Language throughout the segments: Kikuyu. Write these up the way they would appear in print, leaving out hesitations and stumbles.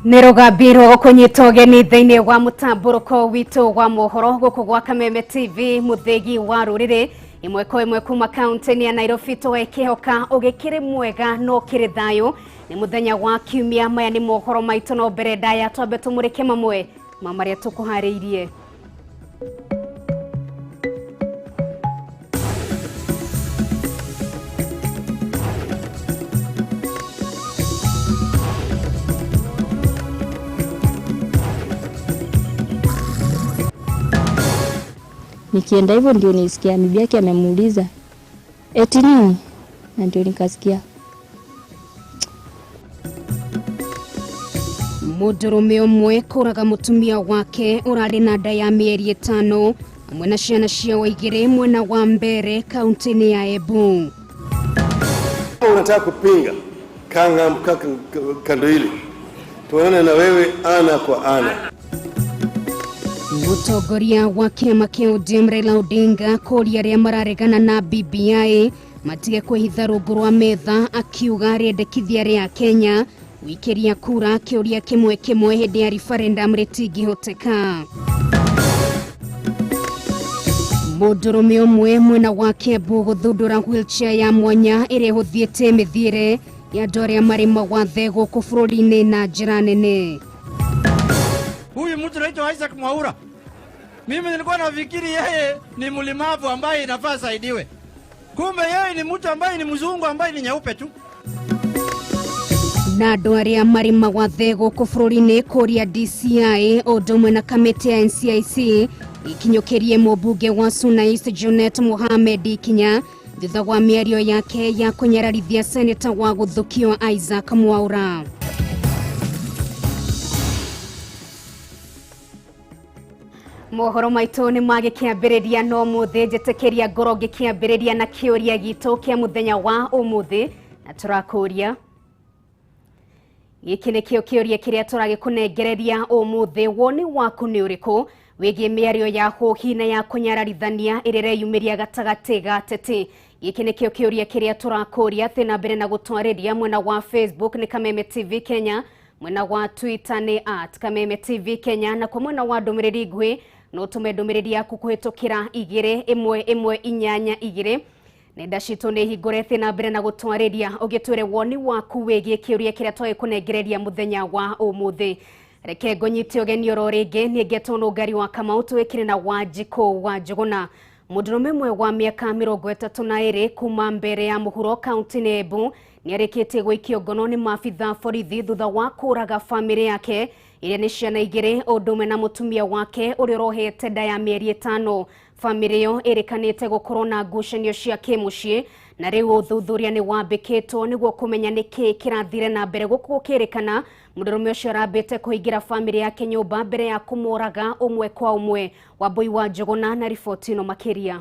Nĩ rũgambirwo gũkũnyita ũgeni thĩinĩ wa mũtambũrũko witũ wa mohoro gũkũ gwa Kameme TV mũthĩgi wa rũrĩrĩ ĩmwe kwa ĩmwe kuma kaunti-inĩ ya Nairobi tũgekĩhoka ũgĩkĩrĩ mwega no kĩrĩ thayũ. Nĩ mũthenya wa kiumia, maya nĩ mohoro maitũ, no mbere ndaya twambe tũmũrĩke mamwe ma marĩa tũkũharĩirie. Nikienda hivyo ndio nisikia bibi yake amemuuliza eti nini, na ndio nikasikia Mũndũrũme ũmwe kũraga mũtumia wake ũrarĩ na nda ya mĩeri 5 hamwe na ciana ciao 2 mwena wa Mbere kaunti-inĩ ya Embu. Unataka kupinga kanga kando ile, tuonane na wewe ana kwa ana. Mũtongoria wa kĩama kĩa ODM Raila Odinga kũria arĩa mararegana na BBI matige kwĩhitha rungu rwa metha, akiuga rĩendekithia rĩa Kenya gwĩkĩria kura kĩũria kĩmwe kĩmwe hĩndĩ ya referendum rĩtingĩhoteka. Mũndũrũme ũmwe mwena wa Kiambu gũthundũra wheelchair ya mwanya ĩrĩa ĩhũthiĩte mĩthiĩre ya andũ arĩa marĩ mawathe gũkũ bũrũri-inĩ na njĩra nene. Huyu mtu anaitwa Isaac Mwaura, mimi nilikuwa nafikiri yeye ni mlemavu ambaye inafaa saidiwe, kumbe yeye ni mtu ambaye ni mzungu ambaye ni nyeupe tu. Na andũ arĩa marĩ mawathe gũkũ bũrũri-inĩ kũria DCI ũndũ ũmwe na kamĩtĩ ya NCIC ikinyũkĩrie mũmbunge wa Suna East Junet Mohamed ikinya thutha wa mĩario yake ya kũnyararithia seneta wa gũthũkio Isaac Mwaura. Mohoro maitũ nĩ magĩkĩambĩrĩria no mũthĩ njĩtĩkĩria ngoro ngĩkĩambĩrĩria na kĩũria gitũ kĩa mũthenya wa ũmũthĩ, na tũrakũria gĩkĩ nĩkĩo kĩũria kĩrĩa tũragĩkũnengereria ũmũthĩ. Woni waku nĩ ũrĩkũ wĩgiĩ mĩario ya hũhi na ya kũnyararithania ĩrĩa ĩreyumĩria gatagatĩ ga ateti? Gĩkĩ nĩkĩo kĩũria kĩrĩa tũrakũria. Thĩ na mbere na gũtwarĩria mwena wa Facebook nĩ Kameme TV Kenya, mwena wa Twitter nĩ @Kameme TV Kenya, na kwa mwena wa ndũmĩrĩri nguhĩ no ũtũme ndũmĩrĩri yaku kũhĩtũkĩra 2 1 1 8 2. Nenda citũ nĩ hingũre, thĩ na mbere na gũtwarĩria ũgĩtwĩre woni waku wĩgiĩ kĩũria kĩrĩa twagĩkũnengereria mũthenya wa ũmũthĩ. Reke ngũnyite ũgeni oro rĩngĩ, niĩ ngetwo Nũngari wa Kamau, twĩkĩre na Wanjikũ wa Njũgũna. Mũndũrũme ũmwe wa mĩaka 32 kuma Mbere ya mũhuro kaunti-inĩ ya Embu nĩarĩkĩtie gũikio ngono nĩ maabitha borithi thutha wa kũraga bamĩrĩ yake ĩrĩa nĩ ciana 2 ũndũ ũmwe na mũtumia wake ũrĩa ũrohete nda ya mĩeri 5. Bamĩrĩ ĩyo ĩrĩkanĩte gũkorwo na ngucanio cia kĩmũciĩ, na rĩu ũthuthuria nĩ wambĩkĩtwo nĩguo kũmenya nĩkĩĩ kĩrathire na mbere gũkũ gũkĩrĩkana mũndũrũme ũcio arambĩte kũhingĩra bamĩrĩ yake nyũmba mbere ya kũmoraga ũmwe kwa ũmwe. Wambui wa Njũgũna na riboti ĩno makĩria.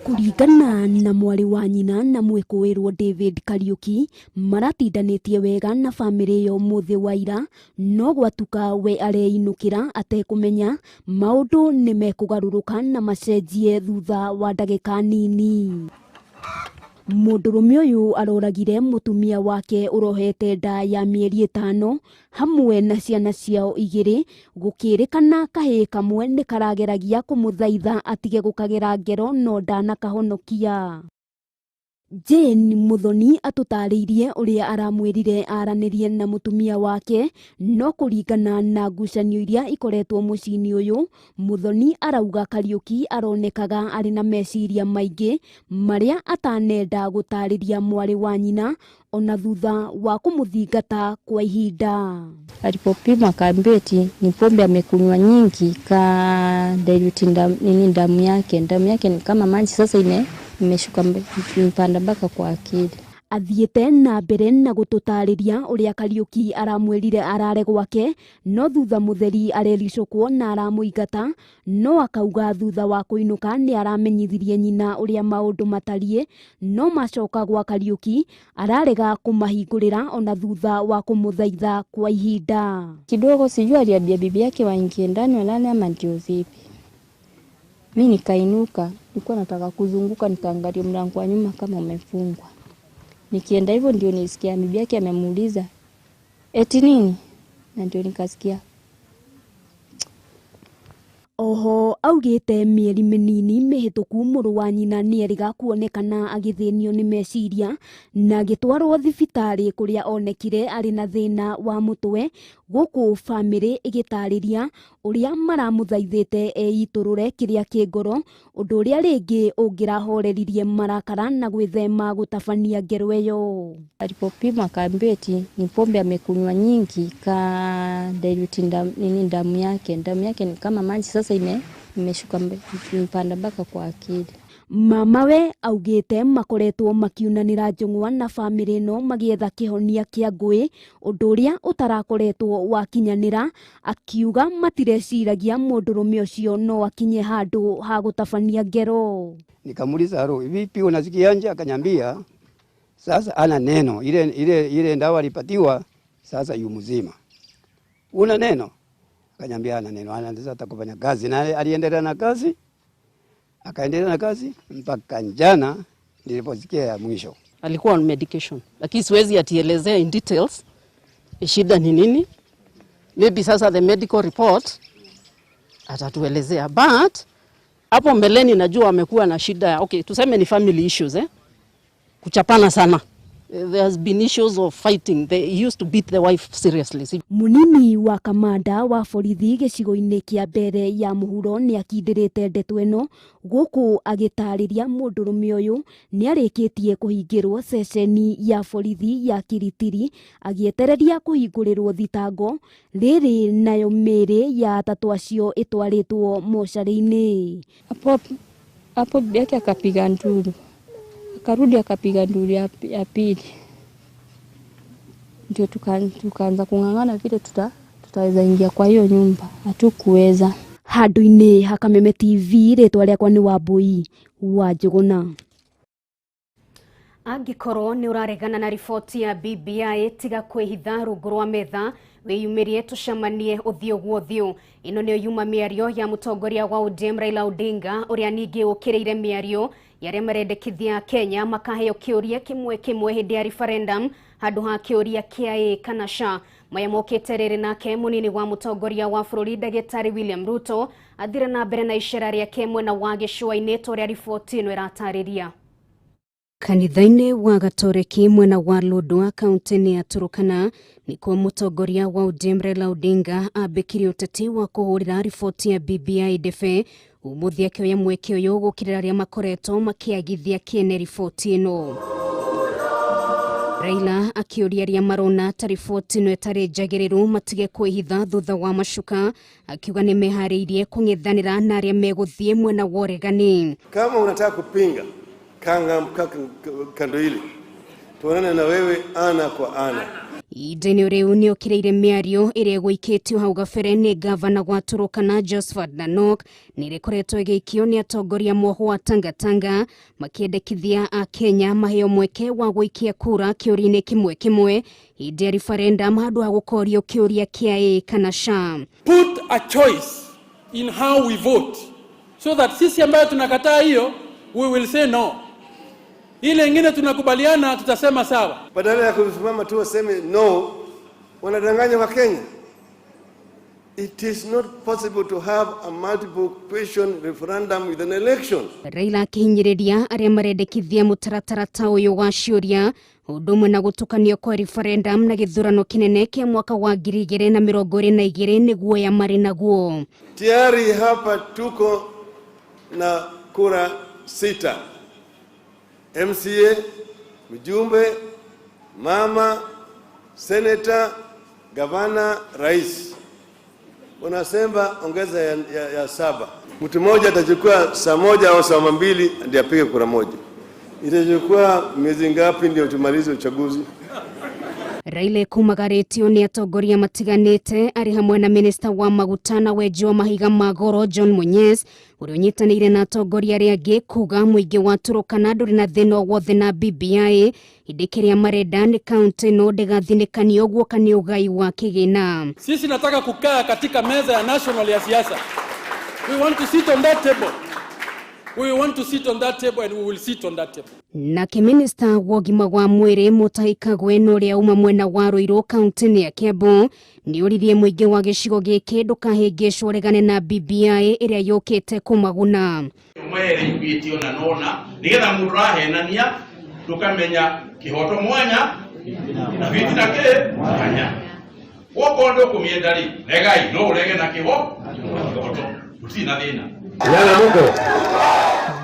Kũringana na mwarĩ wa nyina na mwĩkũĩrwo David Kariuki, maratindanĩtie wega na bamĩrĩ ĩyo mũthĩ wa ira, no gwatuka we areinũkĩra atekũmenya maũndũ nĩ mekũgarũrũka na macenjie thutha wa ndagĩka nini. Mũndũrũme ũyũ aroragire mũtumia wake ũrohete nda ya mĩeri 5 hamwe na ciana ciao 2, gũkĩrĩkana kahĩĩ kamwe nĩ karageragia kũmũthaitha atige gũkagera ngero no ndanakahonokia. Jane Muthoni atũtarĩirie ũrĩa aramwĩrire aranĩrie na mũtumia wake, no kũringana na ngucanio iria ikoretwo mũciĩ-inĩ ũyũ, Muthoni arauga Kariuki aronekaga arĩ na meciria maingĩ marĩa atanenda gũtarĩria mwarĩ wa nyina ona thutha wa kũmũthingata kwa ihinda. Alipopima akaambiwa eti ni pombe amekunywa nyingi, ka dilute damu yake, damu yake ni kama maji sasa imeshuka mpanda mpaka kwa akili. Athiĩte na mbere na gũtũtarĩria ũrĩa Kariuki aramwĩrire arare gwake, no thutha mũtheri arericũkwo na aramũingata, no akauga thutha wa kũinũka nĩ aramenyithirie nyina ũrĩa maũndũ matariĩ, no macoka gwa Kariuki ararega kũmahingũrĩra ona thutha wa kũmũthaitha kwa ihinda kidogo. Sijui aliambia bibi yake waingie ndani walale ama ndio vipi. Mimi nikainuka, nilikuwa nataka kuzunguka, nikaangalia mlango wa nyuma kama umefungwa. Nikienda hivyo ndio nisikia bibi yake amemuuliza Eti nini? Na ndio nikasikia. Oho augĩte mĩeri mĩnini mĩhĩtũku mũrũ wa nyina nĩerĩga kuonekana agĩthĩnio nĩ meciria na agĩtwarwo thibitarĩ kũrĩa onekire arĩ na thĩna wa mũtwe, gũkũ bamĩrĩ ĩgĩtarĩria ũrĩa maramũthaithĩte eitũrũre kĩrĩa kĩ ngoro, ũndũ ũrĩa rĩngĩ ũngĩrahoreririe marakara na gwĩthema gũtabania ngero ĩyo. Alipopima akaambiwa eti ni pombe amekunywa nyingi ka dilute nini damu yake. Damu yake ni kama maji sasa imeshuka mpanda mpaka kwa akili. Mamawe augĩte makoretwo makiunanĩra njũng'wa na bamĩrĩ ĩno magĩetha kĩhonia kĩa ngũĩ, ũndũ ũrĩa ũtarakoretwo wakinyanĩra, akiuga matireciragia mũndũrũme ũcio no akinye handũ ha gũtabania ngero. Nikamuuliza, halo, vipi unasikia nje? Akanyambia sasa ana neno ile ile ile ndawa alipatiwa sasa yu mzima. Una neno? Akanyambia ana neno, anaanza hata kufanya kazi, na aliendelea na kazi. Akaendelea na kazi mpaka jana niliposikia ya mwisho. Alikuwa on medication, lakini siwezi atielezea in details shida ni nini. Maybe sasa the medical report atatuelezea, but hapo mbeleni najua amekuwa na shida. Okay, tuseme ni family issues, eh? Kuchapana sana. There has been issues of fighting. They used to beat the wife seriously. Munini wa kamanda wa borithi gĩcigo-inĩ kĩa mbere ya mũhuro nĩ akindĩrĩte ndeto ĩno, gũkũ agĩtarĩria mũndũrũme ũyũ nĩarĩkĩtie kũhingĩrwo ceceni ya borithi ya Kiritiri agĩetereria kũhingũrĩrwo thitango rĩrĩ, nayo mĩĩrĩ ya atatũ acio ĩtwarĩtwo mocarĩ-inĩ. Hapo bibi yake akapiga nduru. Akarudi akapiga nduru ya pili. Ndio tukaanza kung'ang'ana vile tutaweza ingia kwa hiyo nyumba. Hatukuweza. Handũ-inĩ ha Kameme TV, rĩtwa rĩakwa nĩ Wambui wa Njũgũna. Angĩkorwo nĩ ũraregana na riboti ya BBI, tiga kwĩhitha rungu rwa metha, wĩyumĩrie tũcemanie ũthiũ gwa ũthiũ. Ĩno nĩyo yuma mĩario ya mũtongoria wa ODM Raila Odinga, ũrĩa ningĩ ũkĩrĩire mĩario ya arĩa marendekithia Kenya makaheo kĩũria kĩmwe kĩmwe hĩndĩ ya referendum handũ ha kĩũria kĩa ĩĩ kana ca. Maya mokĩte rĩrĩ nake mũnini wa mũtongoria wa bũrũri ndagĩtarĩ William Ruto athire na mbere na icera rĩake mwena wa gĩcũa-inĩ ta ũrĩa riboti ĩno ĩratarĩria. Kanitha-inĩ wa Gatoreki mwena wa Lodwar kaunti-inĩ ya Turkana nĩkuo mũtongoria wa ODM Raila Odinga ambĩkirie ũteti wa kũhũrĩra riboti ya BBI ndebe, ũmũthĩ akĩoya mweke ũyũ gũkĩrĩra arĩa makoretwo makĩagithia kĩene riboti ĩno. Raila akĩũria arĩa marona ta riboti ĩno ĩtarĩ njagĩrĩru matige kwĩhitha thutha wa macuka, akiuga nĩ meharĩirie kũng'ethanĩra na arĩa megũthiĩ mwena wa ũregani. Kama unataka kupinga kando ile, tuonane na wewe ana kwa ana. Ihinda-inĩ rĩu nĩ ũkĩrĩire mĩario ĩrĩa ĩgũikĩtio hau gabere nĩ gavana wa Turkana Josephat Nanok, nĩ ĩrĩkoretwo ĩgĩikio nĩ atongoria mwoho wa Tangatanga makĩendekithia Akenya maheo mweke wa gũikia kura kĩũria-inĩ kĩmwe kĩmwe hĩndĩ ya referendum handũ ha gũkorio kĩũria kĩa ĩĩ kana ca. Put a choice in how we vote so that sisi ambayo tunakataa hiyo we will say no. Ile ingine tunakubaliana tutasema sawa. Badala ya kusimama tu waseme no, wanadanganya Wakenya. It is not possible to have a multiple question referendum with an election. Raila akihinyĩrĩria arĩa marendekithia mũtaratara ta ũyũ wa ciũria ũndũ ũmwe na gũtukanio kwa referendum na gĩthurano kĩnene kĩa mwaka wa 2022 nĩ guoya marĩ naguo. Tayari hapa tuko na kura 6. MCA, mjumbe, mama, senator, gavana, rais. Unasema ongeza ya 7. Mtu mmoja atachukua saa 1 au saa 2 ndiye apige kura moja. Itachukua miezi ngapi ndio tumalize uchaguzi? Raila kumagarĩtio nĩ atongoria matiganĩte arĩ hamwe na minista wa maguta na wenji wa mahiga ma goro John Munyes, ũrĩa ũnyitanĩire na atongoria arĩa angĩ kuga mũingĩ wa Turkana ndũrĩ na thĩna o wothe na BBI, hĩndĩ kĩrĩa marenda nĩ kaunti ĩno ndĩgathinĩkanio guoka nĩ ũgai wa kĩgĩna. Sisi nataka kukaa katika meza ya national ya siasa. We want to sit on that table. We want to sit on that table and we will sit on that table. Nake minista wa ũgima wa mwĩrĩ Mutahi Kagwe na ũrĩa uma mwena wa Ruiru kaunti-inĩ ya Kiambu nĩ oririe mũingĩ wa gĩcigo gĩkĩ ndũkahĩngĩcwo ũregane na BBI ĩrĩa yũkĩte kũmaguna. Mweri yugĩte ona nona nĩgetha mũndũ ũrahenania ndũkamenya kĩhoto mwanya na fitina kĩ mwanya. Wokorwo ndũkũmĩenda rĩ, regai, no ũrege na kĩhoto, gũtirĩ na thĩna.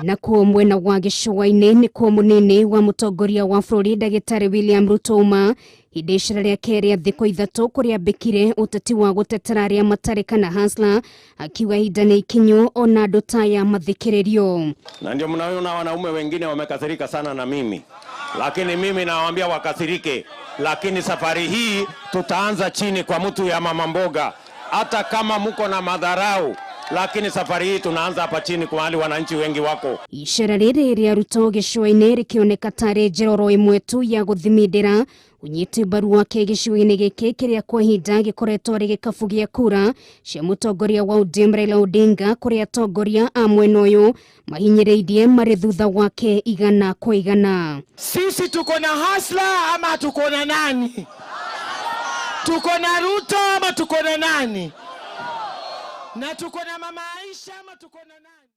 Nakuo mwena wa gĩcũa-inĩ nĩkuo mũnini wa mũtongoria wa bũrũri ndagĩtarĩ William Ruto uma hĩndĩ icera rĩake rĩa thikũ ithatũ kũrĩa ambĩkire ũteti wa gũtetera arĩa matarĩ kana hasla, akiuga ihinda nĩ ikinyu ona andũ ta aya mathikĩrĩrio. Na ndio mnaona wanaume wengine wamekasirika sana na mimi, lakini mimi nawaambia wakasirike, lakini safari hii tutaanza chini kwa mtu ya mama mboga, hata kama mko na madharau, lakini safari hii tunaanza hapa chini kwa hali wananchi wengi wako. Icera rĩrĩ rĩa Ruto gĩcũa-inĩ rĩkĩoneka tarĩ njĩra oro ĩmwe tu ya gũthimindĩra ũnyiti mbaru wake gĩcigo-inĩ gĩkĩ kĩrĩa kwa ihinda gĩkoretwo arĩ gĩkabu gĩa kura cia mũtongoria wa ODM Raila Odinga, kũrĩa atongoria a mwena ũyũ mahinyĩrĩirie marĩ thutha wake igana kwa igana. Sisi tuko na hasla ama tuko na nani? Tuko na Ruto ama tuko na nani? Na tuko na Mama Aisha ama tuko na nani?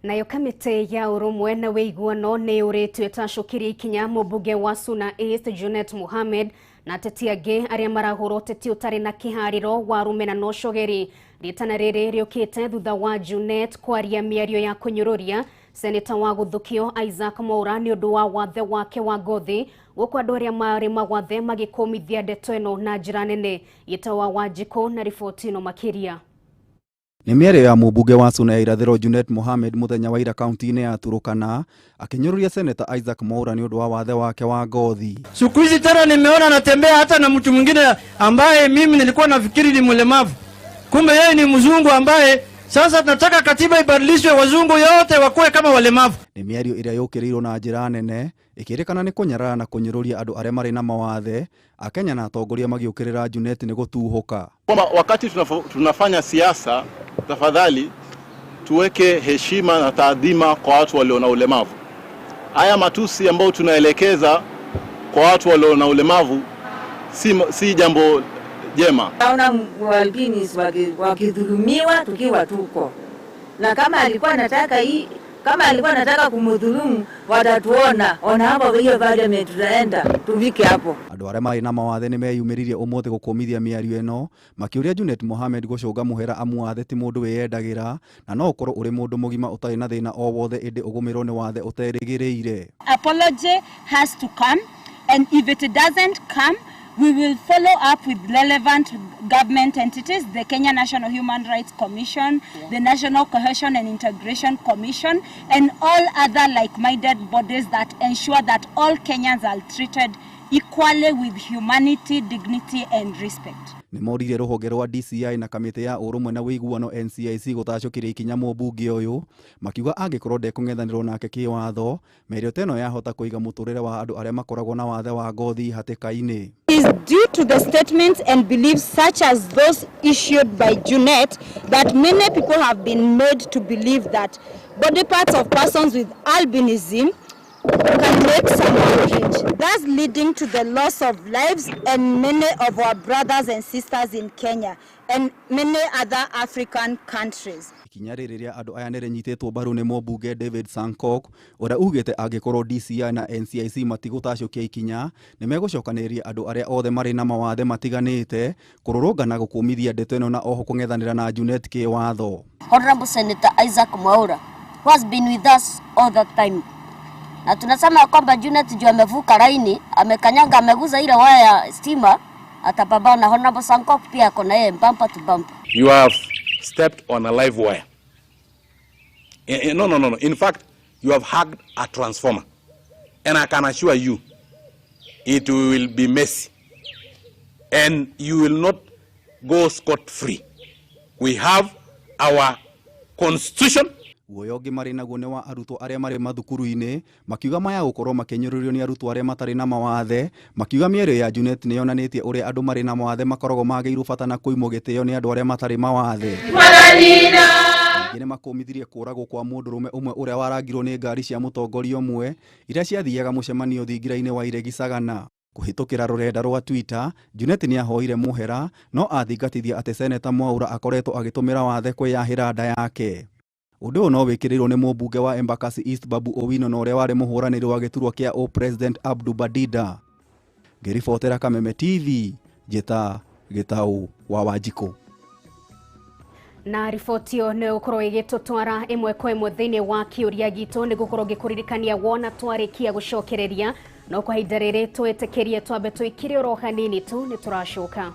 Nayo kamĩtĩ ya ũrũmwe na wĩiguano nĩ yũrĩtio ĩtacũkĩrie ikinya mũmbunge wa Suna East Junet Mohamed na ateti angĩ arĩa marahũra ũteti ũtarĩ na kĩharĩro wa rũmena na ũcogeri. Rĩtana rĩrĩ rĩũkĩte thutha wa Junet kwaria mĩario ya kũnyũrũria seneta wa gũthũkio Isaac Mwaura nĩ ũndũ wa wathe wake wa ngothi, gũkũ andũ arĩa marĩ mawathe magĩkũmithia ndeto ĩno na njĩra nene. Gĩtawa Wanjikũ na riboti ĩno makĩria. Nĩ mĩario ya mũmbunge wa Suna ya Irathĩro Junet Mohamed mũthenya wa ira kaunti-inĩ ya Turukana akĩnyũrũria seneta Isaac Mwaura nĩ ũndũ wa wathe wake wa ngothi. Siku hizi tena nimeona anatembea hata na mtu mwingine ambaye mimi nilikuwa nafikiri ni mlemavu, kumbe yeye ni mzungu ambaye sasa tunataka katiba ibadilishwe, wazungu yote wakuwe kama walemavu. Nĩ mĩario ĩrĩa yũkĩrĩirwo na njĩra nene ĩkĩrĩkana nĩ kũnyarara na kũnyũrũria andũ arĩa marĩ na mawathe. Akenya na atongoria magĩũkĩrĩra Junet nĩ gũtuhũka. Kwamba wakati tunafanya siasa, tafadhali tuweke heshima na taadhima kwa watu walio na ulemavu. Haya matusi ambayo tunaelekeza kwa watu walio na ulemavu si jambo jema. Naona albinis wakidhulumiwa tukiwa tuko. Na kama alikuwa anataka hii, kama alikuwa anataka kumdhulumu, watatuona. Ona hapo hiyo parliament tutaenda tuvike hapo. Andũ arĩa marĩ na mawathe nĩ meyumĩririe ũmũthĩ gũkũmithia mĩario ĩno makĩũria Junet Mohamed gũcũnga mũhera amu wathe ti mũndũ wĩyendagĩra na no ũkorwo ũrĩ mũndũ mũgima ũtarĩ na thĩna o wothe ĩndĩ ũgũmĩrwo nĩ wathe ũterĩgĩrĩire. Apology has to come, and if it doesn't come, we will follow up with relevant government entities, the Kenya National Human Rights Commission, the National Cohesion and Integration Commission, and all other like-minded bodies that ensure that all Kenyans are treated equally with humanity, dignity, and respect. Nĩ moririe rũhonge rwa DCI na kamĩtĩ ya ũrũmwe na wĩiguano NCIC gũtacũkĩria ikinya mũmbunge ũyũ, makiuga angĩkorwo ndekũng'ethanĩrwo nake kĩwatho, mĩario ta ĩno yahota kũiga mũtũrĩre wa andũ arĩa makoragwo na wathe wa ngothi hatĩka-inĩ. Is due to the statements and beliefs such as those issued by Junet that many people have been made to believe that body parts of persons with albinism can make someone rich, thus leading to the loss of lives and many of our brothers and sisters in Kenya and many other African countries. Ikinya rĩrĩ rĩa andũ aya nĩ rĩnyitĩtwo mbaru nĩ mũmbunge David Sankok ũrĩa ugĩte angĩkorwo DCI na NCIC matigũtacũkia ikinya nĩ megũcokanĩrĩria andũ arĩa othe marĩ na mawathe matiganĩte kũrũrũngana gũkũmithia ndeto ĩno na oho kũng'ethanĩra na Junet kĩwatho. Honorable Senator Isaac Mwaura, who has been with us all the time, na tunasema kwamba Junet juu amevuka laini, amekanyanga, ameguza ile waya ya stima, atapambana. Honorable Sankok pia ako na yeye bumper to bumper. You have stepped on a live wire. No. In fact, you have hugged a transformer. And I can assure you, it will be messy. And you will not go scot-free. We have our constitution. Guoya ũngĩ marĩ naguo nĩ wa arutwo arĩa marĩ mathukuru-inĩ makiuga maya gũkorwo makĩnyũrũrio nĩ arutwo arĩa matarĩ na mawathe, makiuga mĩario ya Junet nĩ yonanĩtie ũrĩa andũ marĩ na mawathe makoragwo magĩirwo bata na kũimwo gĩtĩo nĩ andũ arĩa matarĩ mawathe. Ningĩ nĩmakũmithirie kũragwo kwa mũndũrũme ũmwe ũrĩa warangirwo nĩ ngari cia mũtongoria ũmwe iria ciathiaga mũcemanio thingira-inĩ wa Iregi Sagana. Kũhĩtũkĩra rũrenda rwa Twitter, Junet nĩahoire mũhera no athingatithia atĩ Seneta Mwaura akoretwo agĩtũmĩra wathe kwĩyahĩra nda yake. Ũndũ ũyũ no wĩkĩrĩirwo nĩ mũmbunge wa Embakasi East Babu Owino na ũrĩa warĩ mũhũranĩri wa gĩturwa kĩa ũ-president Abdu Badida. Ngĩribotera Kameme TV, njĩta Gĩtaũ wa Wanjikũ. Na riboti ĩyo nĩ gũkorwo ĩgĩtũtwara ĩmwe kwa ĩmwe thĩinĩ wa kĩũria gitũ nĩ gũkorwo ngĩkũririkania wona twarĩkia gũcokereria no kwa ihinda rĩrĩ twĩtĩkĩrie twambe tũikire oro hanini tu nĩ tũracoka.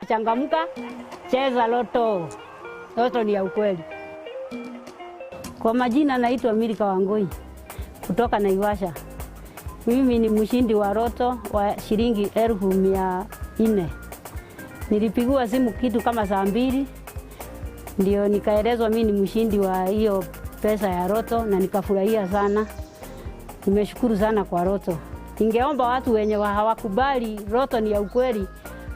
Changamka, cheza Loto. Loto ni ya ukweli. Kwa majina naitwa Milika Wangui kutoka Naivasha. Mimi ni mshindi wa Loto wa shilingi 400,000. Nilipigiwa simu kitu kama saa 2 ndio nikaelezwa mimi ni mshindi wa hiyo pesa ya Loto na nikafurahia sana. Nimeshukuru sana kwa Loto. Ningeomba watu wenye hawakubali Loto ni ya ukweli.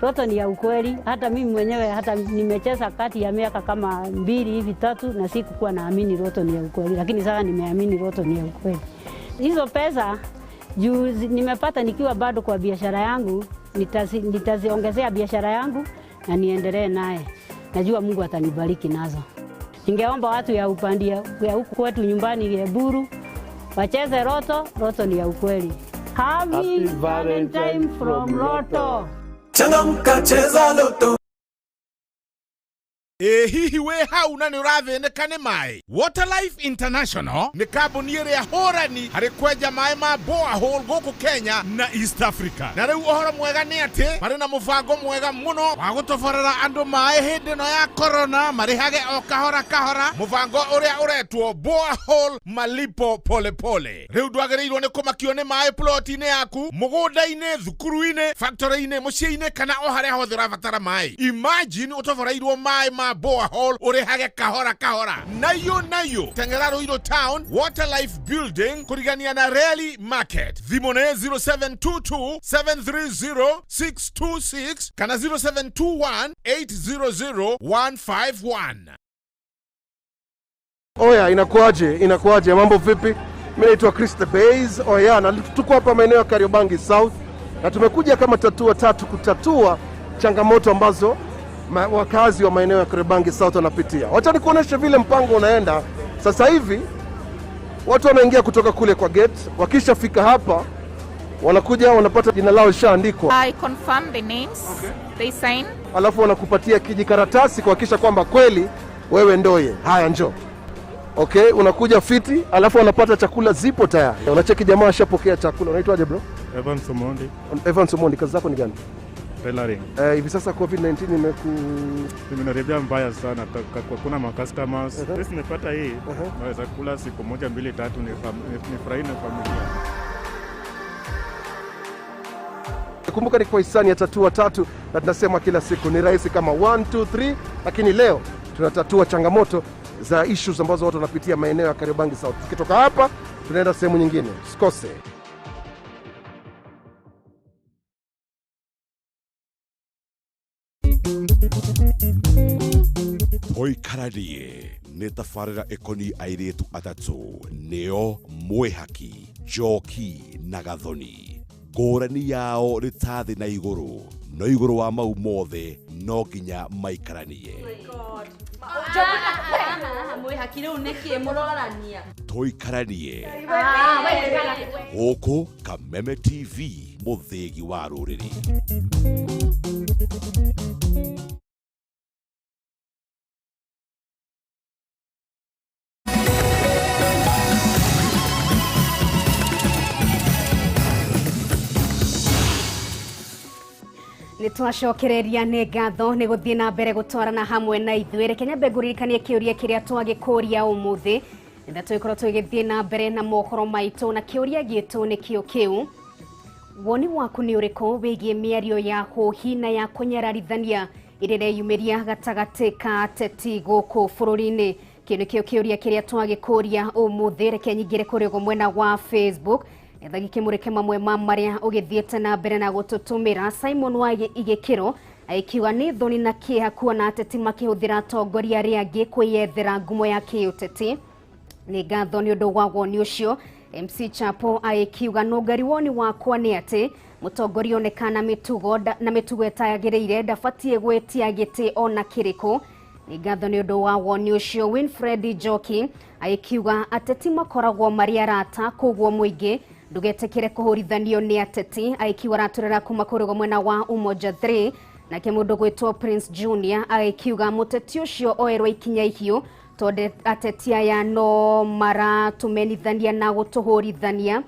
Loto ni ya ukweli. Hata mimi mwenyewe hata nimecheza kati ya miaka kama 2 hivi 3 na sikukuwa naamini Loto ni ya ukweli, lakini sasa nimeamini Loto ni ya ukweli. Hizo pesa juu nimepata nikiwa bado kwa biashara yangu, nitaziongezea biashara yangu na niendelee naye. Najua Mungu atanibariki nazo. Ningeomba watu ya upande ya huku kwetu nyumbani ya Buru wacheze Loto. Loto ni ya ukweli. Happy Valentine from Loto. Changamka, cheza Loto. Ĩ hihi wĩ hau na nĩ ũrathĩnĩka nĩ maĩ? Waterlife International nĩ kambuni ĩrĩa hũrani harĩ kwenja maĩ ma borehole gũkũ Kenya na East Africa. Na rĩu ũhoro mwega nĩ atĩ marĩ na mũbango mwega mũno wa gũtoborera andũ maĩ hĩndĩ ĩno ya corona, marĩhage o kahora kahora, mũbango ũrĩa ũretwo borehole malipo polepole. Rĩu ndwagĩrĩirwo nĩ kũmakio nĩ maĩ ploti-inĩ yaku, mũgũnda-inĩ, thukuru-inĩ, factory-inĩ, mũciĩ-inĩ kana o harĩa hothe ũrabatara maĩ. Imagine ũtoboreirwo maĩ ma borehole urihage kahora kahora. Nayo nayo Tengera Ruiru Town, Waterlife Building, kurigania na Rally Market. Thimũ nĩ 0722 730 626 kana 0721 800 151. Oya, inakuaje? Inakuaje? Mambo vipi? Mimi naitwa Chris the Base. Oya, na tuko hapa maeneo ya Kariobangi South na tumekuja kama tatua tatu kutatua changamoto ambazo wakazi wa maeneo ya Kariobangi South wanapitia. Wacha nikuoneshe vile mpango unaenda. Sasa hivi watu wanaingia kutoka kule kwa gate, wakishafika hapa wanakuja wanapata jina lao lishaandikwa. I confirm the names. Okay. They sign. Alafu wanakupatia kijikaratasi kuhakikisha kwamba kweli wewe ndoye. Haya, njoo. Okay, unakuja fiti, alafu wanapata chakula zipo tayari. Unacheki jamaa ashapokea chakula. Unaitwaje bro? Evans Omondi. Evans Omondi, kazi zako ni gani? Tailoring. Hivi sasa COVID-19 imenaribia mbaya sana. Kuna ma customers. Sisi nimepata hii, naweza kula siku 1 2 3 nifurahi na familia. Kumbuka ni kwa hisani ya Tatua Tatu na tunasema kila siku ni rahisi kama 1 2 3, lakini leo tunatatua changamoto za issues ambazo watu wanapitia maeneo ya Kariobangi South. Tukitoka hapa tunaenda sehemu nyingine. Usikose. Toikaranie nĩ tabarĩra ĩkoniĩ airĩtu atatũ nĩo Mwĩhaki, Njoki na Gathoni. Ngũrani yao nĩ ta thĩ na igũrũ, no igũrũ wa mau mothe no nginya maikaranie. Mwĩhaki rĩu nĩkĩ mũrorania? Toikaranie gũkũ Kameme TV, mũthĩgi wa rũrĩrĩ. Nĩ twacokereria nĩ ngatho nĩ gũthiĩ na mbere gũtwarana hamwe na ithuĩ. Reke nyambe ngũririkanie kĩũria kĩrĩa twagĩkũria ũmũthĩ nĩgetha tũgĩkorwo tũgĩthiĩ na mbere na mohoro maitũ, na kĩũria gitũ nĩkĩo kĩu: woni waku nĩ ũrĩkũ wĩgiĩ mĩario ya hũhi na ya kũnyararithania ĩrĩa ĩreyumĩria gatagatĩ ka ateti gũkũ bũrũri-inĩ. Kĩu nĩkĩo kĩũria kĩrĩa twagĩkũria ũmũthĩ. Reke nyingĩre kũrĩ ũguo mwena wa Facebook nĩgetha gĩkĩmũrĩke mamwe ma marĩa ũgĩthiĩte na mbere na gũtũtũmĩra. Simon wa Igĩkĩro agĩkiuga nĩ thoni na kĩeha kuona ateti makĩhũthĩra atongoria arĩa angĩ kwĩyethera ngumo ya kĩũteti. Nĩ ngatho nĩ ũndũ wa woni ũcio. MC Chapo agĩkiuga nũngari woni wakwa nĩ atĩ mũtongoria onekana mĩtugo na mĩtugo ĩtagĩrĩire ndabatiĩ gwĩtia gĩtĩ ona kĩrĩkũ. Nĩ ngatho nĩ ũndũ wa woni ũcio. Winfred Njoki agĩkiuga ateti makoragwo marĩ arata koguo mũingĩ ndũgetĩkĩre kũhũrithanio nĩ ateti. Agĩkiuga aratũrĩra kuma kũrĩ mwena wa Umoja 3. Nake mũndũ gwĩtwo Prince Junior agĩkiuga mũteti ũcio oerwo ikinya ihiũ tondũ ateti aya no maratũmenithania na gũtũhũrithania.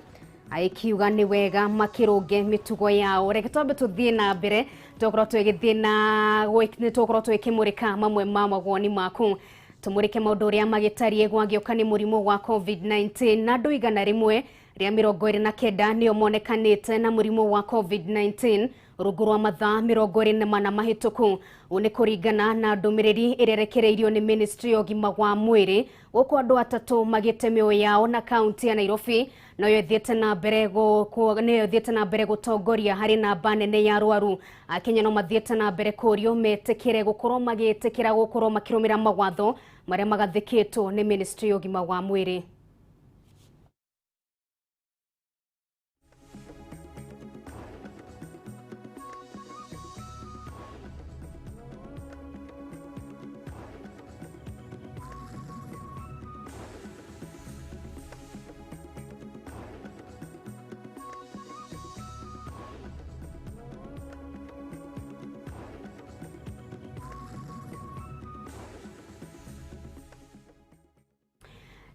Agĩkiuga nĩ wega makĩrũnge mĩtugo yao. Reke twambe tũthiĩ na mbere, tũkorwo tũgĩthiĩ na nĩ tũgũkorwo tũgĩkĩmũrĩka mamwe ma mawoni maku. Tũmũrĩke maũndũ ũrĩa magĩtariĩ gwagĩũka nĩ mũrimũ wa COVID-19 na andũ 129 nĩo monekanĩte na mũrimũ wa COVID-19 rungu rwa mathaa 24 mahĩtũku. Ũũ nĩ kũringana na ndũmĩrĩri ĩrĩa ĩrekereirio nĩ Ministry ya ũgima wa mwĩrĩ gũkũ andũ atatũ magĩte mĩoyo yao na kaunti ya Nairobi noyo ĩthiĩte na mbere nĩyo ĩthiĩte na mbere gũtongoria harĩ namba nene ya arwaru. Akenya no mathiĩte na mbere kũrio metĩkĩre gũkorwo magĩtĩkĩra gũkorwo makĩrũmĩrĩra mawatho marĩa magathĩkĩtwo nĩ Ministry ya ũgima wa mwĩrĩ.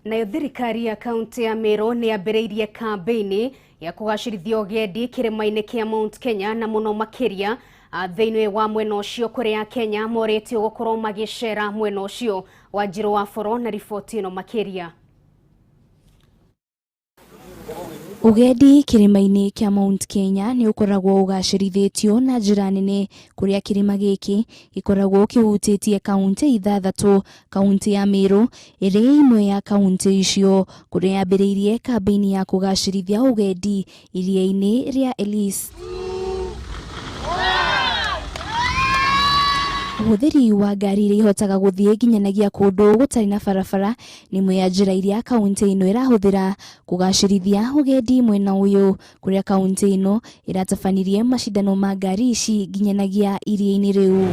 Nayo thirikari ya kaunti ya Meru nĩ yambĩrĩirie kambĩini ya kũgacĩrithia ũgendi kĩrĩma-inĩ kĩa Mount Kenya na mũno makĩria thĩinĩ wa mwena ũcio kũrĩa Kenya morĩtio gũkorwo magĩcera mwena ũcio. Wanjirũ wa Boro na riboti ĩno makĩria. Ũgendi kĩrĩma-inĩ kĩa Mount Kenya nĩ ũkoragwo ũgacĩrithĩtio na njĩra nene kũrĩa kĩrĩma gĩkĩ gĩkoragwo kĩhutĩtie kaunti 6. Kaunti ya Meru ĩrĩ ĩmwe ya kaunti icio kũrĩa yambĩrĩirie kambĩini ya kũgacĩrithia ũgendi iria-inĩ rĩa Elise. Ũhũthĩri wa ngari iria ihotaga gũthiĩ nginyanagia kũndũ gũtarĩ na barabara nĩ ĩmwe ya njĩra iria kaunti ĩno ĩrahũthĩra kũgacĩrithia ũgendi mwena ũyũ kũrĩa kaunti ĩno ĩratabanirie macindano ma ngari ici nginyanagia iria-inĩ rĩu.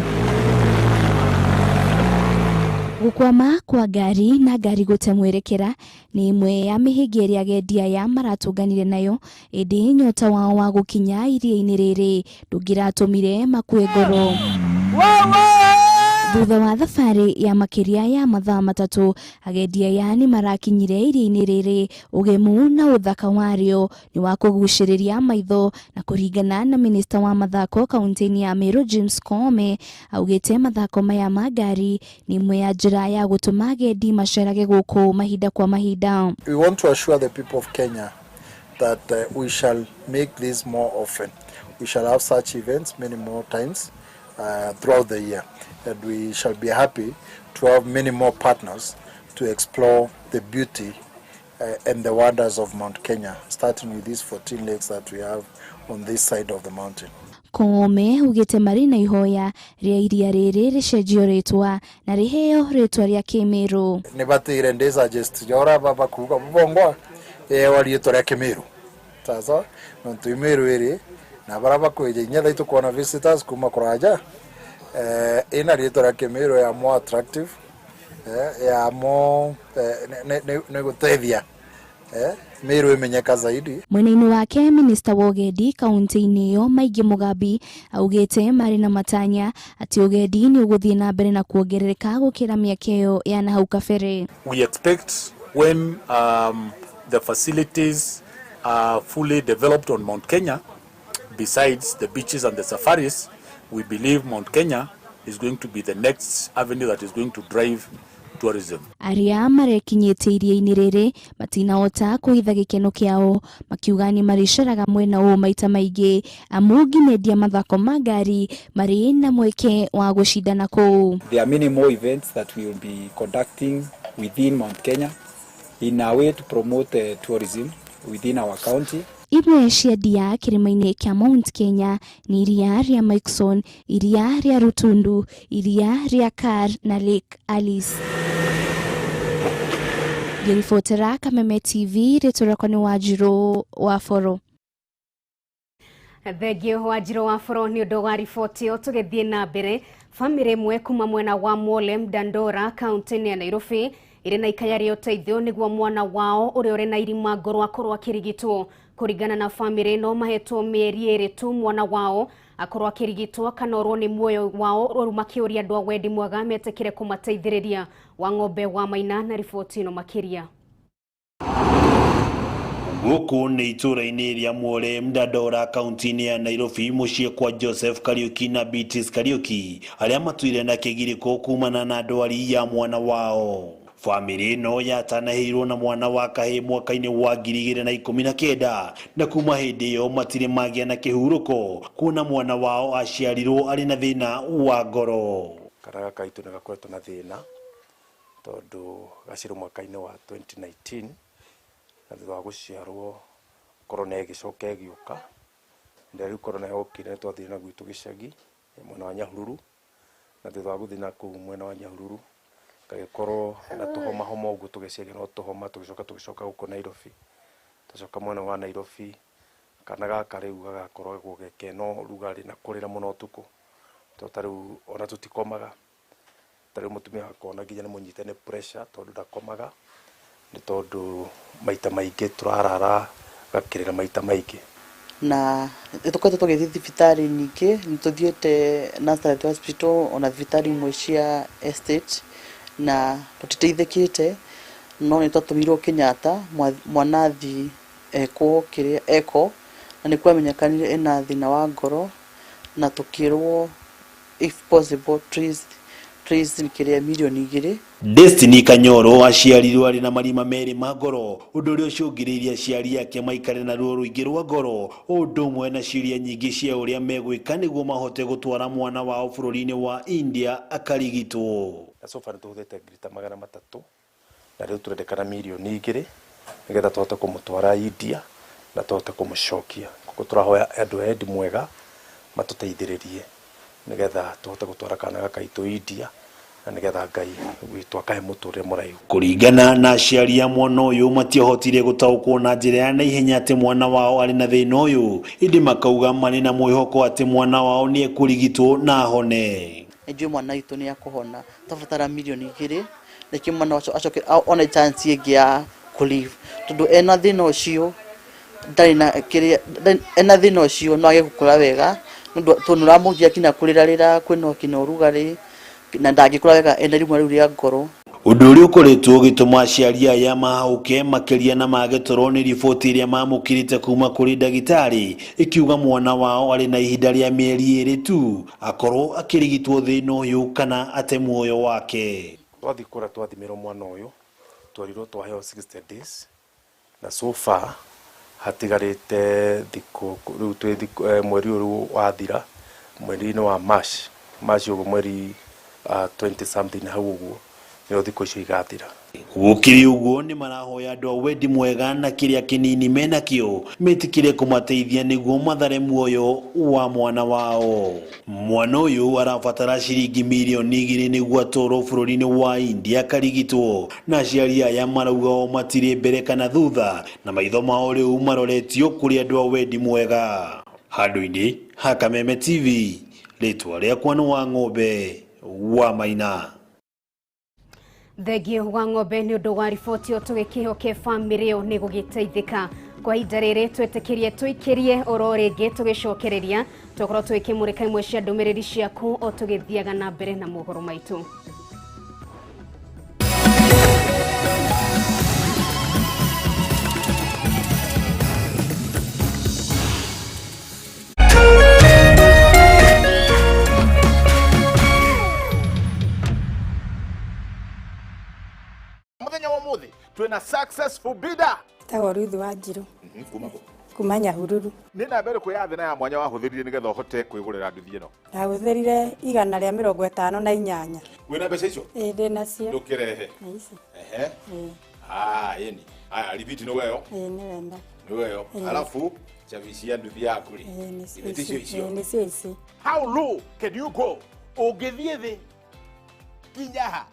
Gũkwama kwa ngari na ngari gũte mwerekera nĩ ĩmwe ya mĩhĩnga ĩrĩa agendi aya maratũnganire nayo, ĩndĩ nyota wao wa gũkinya iria-inĩ rĩrĩ ndũngĩratũmire makue ngoro. Thutha wa thabarĩ ya makĩria ya mathaa 3 agendi aya nĩ marakinyire iria-inĩ rĩrĩ. Ũgemu na ũthaka warĩo nĩ wa kũgucĩrĩria maitho na kũringana na minista wa mathako kaunti-inĩ ya Meru James Koome augĩte mathako maya ma ngari nĩ ĩmwe ya njĩra ya gũtũma agendi macerage gũkũ mahinda kwa mahinda. We want to assure the people of Kenya that we shall make this more often. We shall have such events many more times throughout the year, and we shall be happy to have many more partners to explore the beauty and the wonders of Mount Kenya, starting with these 14 lakes that we have on this side of the mountain. Koome ugĩte marĩ na ihoya rĩa iria rĩrĩ rĩcenjio rĩtwa na rĩheo rĩtwa rĩa Kĩmĩrũ. Nĩ batĩire ndĩ suggest jora baba kuga bongwa ewa rĩtwa rĩa Kĩmĩrũ sasa nontu Imĩrũ ĩrĩ na bara bakweje inya thaitu kuona visitors kuma kuraja ina rĩtwa rĩa Kĩmĩrũ ya more attractive ya more nĩ gũteithia Meru imenyeka zaidi. Mwena-inĩ wake minista wa ũgendi kaunti-inĩ ĩyo Maingĩ Mugambi augĩte marĩ na matanya atĩ ũgendi nĩ ũgũthiĩ na mbere na kuongerereka gũkĩra mĩaka ĩyo ya na hau kabere. We expect when the facilities are fully developed on Mount Kenya, besides the beaches and the safaris, we believe Mount Kenya is going to be the next avenue that is going to drive tourism. Arĩa marekinyĩtie iria-inĩ rĩrĩ matinahota kũhitha gĩkeno kĩao, makiuga nĩ marĩceraga mwena ũyũ maita maingĩ amu nginya mathako ma ngari marĩ na mweke wa gũcindana kũu. There are many more events that we will be conducting within Mount Kenya in a way to promote tourism within our county. Imwe cia ndia kĩrĩma-inĩ kĩa Mount Kenya nĩ iria rĩa Murchison, iria rĩa Rutundu, iria rĩa Kar na Lake Alice. Ngĩribotera Kameme TV, rĩtwa rĩakwa nĩ Wanjirũ wa Boro. Thengio Wanjirũ wa Boro nĩ ũndũ wa riboti ĩyo. Tũgĩthiĩ na mbere, bamĩrĩ ĩmwe kuma mwena wa Mwole Dandora kaunti-inĩ ya Nairobi ĩrĩ na ikaya rĩa ũteithio nĩguo mwana wao ũrĩa ũrĩ na irima ngoro akorwo akĩrigitwo. Kũringana na bamĩrĩ ĩno, mahetwo mĩeri 2 tu mwana wao akorwo akĩrigitwo kana orwo nĩ muoyo wao, rĩu makĩũria andũ a wendi mwega metĩkĩre kũmateithĩrĩria. Wa Ng'ombe wa Maina na riboti ĩno makĩria. Gũkũ nĩ itũũra-inĩ rĩa Mwole Dandora kaunti-inĩ ya Nairobi, mũciĩ kwa Joseph Kariuki na Beatrice Kariuki arĩa matũire na kĩgirĩko kumana na ndwari ya mwana wao. Bamĩrĩ ĩno yatanahĩirwo na mwana wa kahĩĩ mwaka-inĩ wa 2019 na kuma hĩndĩ ĩyo matirĩ magĩa na kĩhurũko kuona mwana wao aciarirwo arĩ na thĩna wa ngoro. Kana gaka gaitũ nĩ gakoretwo na thĩna tondũ gaciarwo mwaka-inĩ wa 2019 na thutha wa gũciarwo korona ĩgĩcoka ĩgĩũka. Na rĩu korona yokire nĩ twathire na gwitũ gĩcagi mwena wa Nyahururu, na thutha wa gũthiĩ na kũu mwena wa Nyahururu gagĩkorwo na tũhoma homa ũguo, tũgĩciria no tũhoma, tũgĩcoka gũkũ Nairobi. Twacoka mwena wa Nairobi kana gaka rĩu gagakoragwo gekena ũrugarĩ na kũrĩra mũno ũtukũ, tondũ ta rĩu ona tũtikomaga. Ta rĩu mũtumia wakwa ona nginya nĩ mũnyite nĩ pressure tondũ ndakomaga, nĩ tondũ maita maingĩ tũrarara gakĩrĩra maita maingĩ. Na nĩtũkoretwo tũgĩthiĩ thibitarĩ nyingĩ, nĩtũthiĩte Nazareth Hospital ona thibitarĩ imwe cia estate na tũtiteithĩkĩte, no nĩtwatũmirwo Kenyatta mwana athiĩ ekwo kĩrĩa eko, na nĩkwamenyekanire ena thĩna wa ngoro, na tũkĩrwo if possible trace kĩrĩa mirioni 2. Destiny Kanyoro aciarirwo arĩ na marima 2 ma ngoro, ũndũ ũrĩa ũcũngĩrĩirie aciari ake maikare na ruo rũingĩ rwa ngoro, ũndũ ũmwe na ciũria nyingĩ cia ũrĩa megwĩka nĩguo mahote gũtwara mwana wao bũrũri-inĩ wa India akarigitwo. Na so far nĩtũhũthĩrĩte ngiri ta 300 na rĩu tũrendekana mirioni 2 nĩgetha tũhote kũmũtwara India na tũhote kũmũcokia. Koguo tũrahoya andũ a wendi mwega matũteithĩrĩrie nĩgetha tũhote gũtwara kana gaka gaitũ India na nĩgetha Ngai witũ akahe mũtũrĩre mũraihu. Kũringana na aciari a mwana ũyũ, matiahotire gũtaũkwo na njĩra ya naihenya atĩ mwana wao arĩ na thĩna ũyũ, ĩndĩ makauga marĩ na mwĩhoko atĩ mwana wao nĩ ekũrigitwo na ahone. Nĩnjũĩ mwana witũ nĩ akũhona, twabatara mirioni 2 nĩkĩo mwana ũcio acoke one chance ĩngĩ ya kũ-live, tondũ ena thĩna ũcio ndarĩ na kĩrĩa, ena thĩna ũcio no age gũkũra wega, tondũ nĩũramũgia nginya kũrĩrarĩra, kwĩna nginya ũrugarĩ na ndangĩkũra wega ena rĩmwe rĩu rĩa ngoro. Ũndũ ũrĩa ũkoretwo ũgĩtũma aciari aya mahũke makĩria na mage toro nĩ riboti ĩrĩa mamũkĩrĩte kuma kũrĩ ndagĩtarĩ ĩkiuga mwana wao arĩ na ihinda rĩa mĩeri 2 tu akorwo akĩrigitwo thĩna ũyũ kana ate muoyo wake. Twathiĩ kũrĩa twathimĩrwo mwana ũyũ twerirwo twaheo 60 days na so far hatigarĩte thikũ rĩu twĩ thikũ mweri ũyũ wathira, mweri-inĩ wa March ũguo mweri 20 something hau ũguo nĩyo thikũ icio igathira. Gũkĩrĩ ũguo nĩ marahoya andũ a wendi mwega na kĩrĩa kĩnini menakĩo metĩkĩre kũmateithia nĩguo mathare muoyo wa mwana wao. Mwana ũyũ arabatara ciringi mirioni 2 nĩguo atwarwo bũrũri-inĩ wa India akarigitwo, na aciari aya marauga o matirĩ mbere kana thutha na maitho mao rĩu maroretio kũrĩ andũ a wendi mwega. Handũ-inĩ ha Kameme TV, rĩtwa rĩakwa nĩ wa Ng'ombe wa Maina. Thengio wa Ng'ombe nĩ ũndũ wa riboti ĩyo, tũgĩkĩhoke bamĩrĩ ĩyo nĩ gũgĩteithĩka. Kwa ihinda rĩrĩ twĩtĩkĩrie tũikĩrie oro rĩngĩ tũgĩcokereria tũkorwo tũgĩkĩmũrĩka imwe cia ndũmĩrĩri ciaku o tũgĩthiaga na mbere na mohoro maitũ. Successful bidder. Tagwo Ruth Wanjiru. Kuma kũ? Kuma Nyahururu. Nĩ namba ĩrĩkũ ya thĩ na ya mwanya wahũthĩrire nĩgetha ũhote kwĩgũrĩra nduthi ĩno? Ndahũthĩrire 158. Wĩna mbeca icio? Ĩĩ, ndĩ nacio. Ndũkĩrehe. Na ici. Ehe. Ĩĩ. Ah, ĩni. Aya, ribiti nĩ weyo. Ĩĩ, nĩ wenda. Nĩ weyo. Ĩĩ. Alafu chavi cia nduthi yaku rĩ. Ĩĩ, nĩcio Ithe ticio ici. icio. Ĩĩ, nĩcio ici. How low can you go? Ũngĩthiĩ thĩ nginya ha?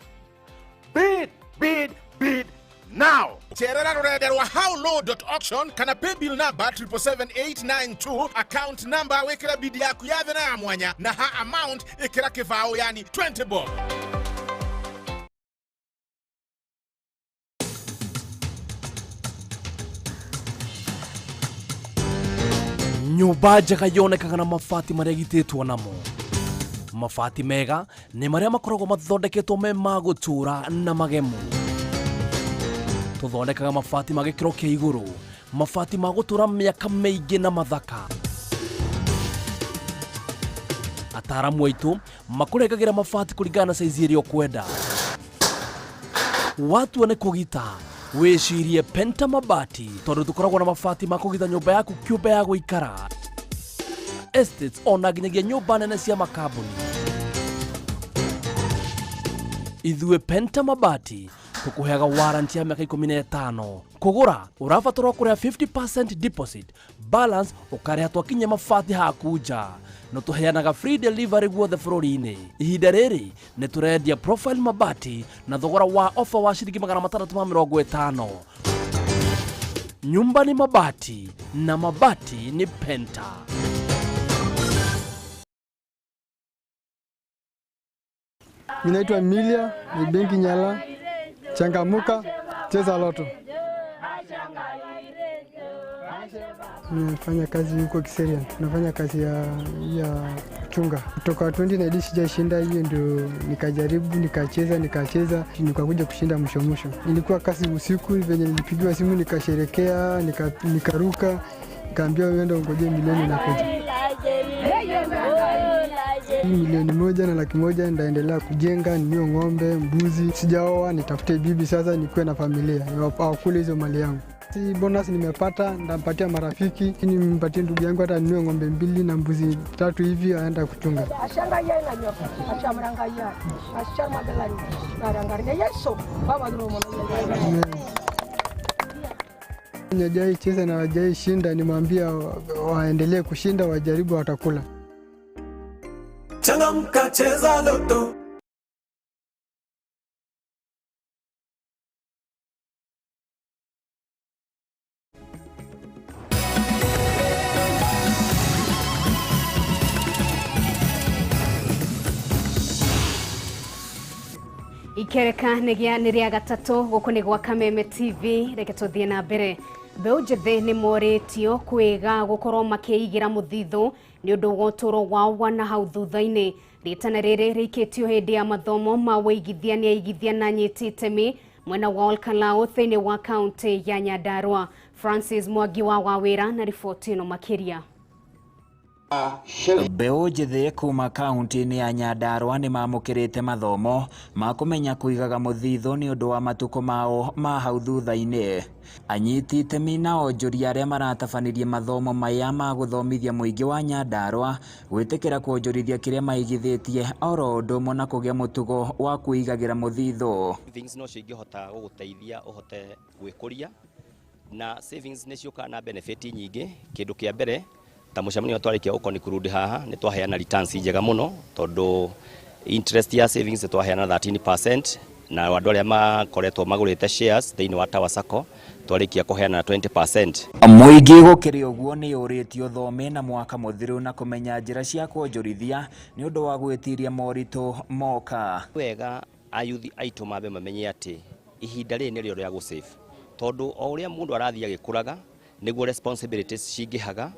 Bid, bid, bid now. Cerera rũrenda rwa howlow.auction kana paybill number 777892, account number wĩkĩra bid yaku ya thĩ na ya mwanya, na ha amount ĩkĩra kĩbaũ, yani 20 bob. Nyũmba njega yonekaga na mabati marĩa ĩgitĩtwo namo. Mabati mega nĩ marĩa makoragwo mathondeketwo me ma gũtũũra na magemu. Tũthondekaga mabati ma gĩkĩro kĩa igũrũ, mabati ma gũtũũra mĩaka mĩingĩ na mathaka. Ataaramu aitũ makũrengagĩra mabati kũringana na saizi ĩrĩa ũkwenda. Watua nĩ kũgita, wĩcirie Penta Mabati, tondũ tũkoragwo na mabati ma kũgita nyũmba yaku kĩũmbe ya gũikara, estates, ona nginyagia nyũmba nene cia makambuni. Ithuĩ Penta Mabati tũkũheaga warranty ya mĩaka 15. Kũgũra ũrabatarwo kũrĩha 50% deposit, balance ũkarĩha twakinyia mabati haku nja. No tũheanaga free delivery guothe bũrũri-inĩ. Ihinda rĩrĩ nĩ tũrendia profile mabati na thogora wa ofa wa ciringi 650. Nyumba ni mabati na mabati ni Penta. Mimi naitwa Emilia, ni benki Nyala. Changamuka, cheza loto. Nimefanya kazi huko Kiserian, nafanya kazi ya chunga. Kutoka 2019 sijashinda, hiyo ndio nikajaribu, nikacheza, nikakuja kushinda mwisho mwisho. Nilikuwa kazi usiku, venye nilipigiwa simu nikasherekea, nikaruka, nikaambiwa wewe ungoje milioni inakuja. 1,100,000 ndaendelea kujenga, ninunue ng'ombe, mbuzi. Sijaoa, nitafute bibi sasa nikuwe na familia, wakule hizo mali yangu. Si bonus nimepata, ndampatia marafiki, nimpatie ndugu yangu hata ninunue ng'ombe 2 na mbuzi 3 hivi aenda kuchunga. Wajai cheza na wajai shinda, nimwambia waendelee kushinda, wajaribu watakula. Changamka, cheza loto. Ikereka nĩ rĩa gatatũ gũkũ nĩ gwa Kameme TV. Reke tũthiĩ na mbere. Mbeũ njĩthĩ nĩ morĩtio kwĩga gũkorwo makĩigĩra mũthithũ nĩ ũndũ wa ũtũũro wao wa na hau thutha-inĩ. Rĩtana rĩrĩ rĩikĩtio hĩndĩ ya mathomo ma wĩigithia nĩ aigithia na anyiti itemi mwena wa Olkalau thĩinĩ wa kaunti ya Nyandarua. Francis Mwangi wa Wawĩra na riboti ĩno makĩria. Mbeũ njĩthĩ kuma kaunti-inĩ ya Nyandarua nĩ mamũkĩrĩte mathomo ma kũmenya kũigaga mũthithũ nĩ ũndũ wa matukũ mao ma hau thutha-inĩ. Anyiti itemi na onjoria arĩa maratabanirie mathomo maya ma gũthomithia mũingĩ wa Nyandarua gwĩtĩkĩra kuonjorithia kĩrĩa maigithĩtie oro ũndũ ũmwe na kũgĩa mũtugo wa kwĩigagĩra mũthithũ. Savings no cio ingĩhota gũgũteithia ũhote gwĩkũria, na savings nĩ ciũkaga na benefit nyingĩ. Kĩndũ kĩa mbere ta mũcemanio twarĩkia gũconclude haha nĩ twaheana returns njega mũno, tondũ interest ya savings twaheana 13%, na andũ arĩa makoretwo magũrĩte shares thĩinĩ wa Tower Sacco twarĩkia kũheana 20%. Mũingĩ gũkĩrĩ ũguo nĩ ũrĩtio thome na mwaka mũthiru na kũmenya njĩra cia kuonjorithia nĩ ũndũ wa gwĩtiria moritũ moka. Wega ayuthi aitũ mambe mamenye atĩ ihinda rĩrĩ nĩrĩo rĩa gũsave, tondũ o ũrĩa mũndũ arathiĩ agĩkũraga nĩguo responsibilities cingĩhaga,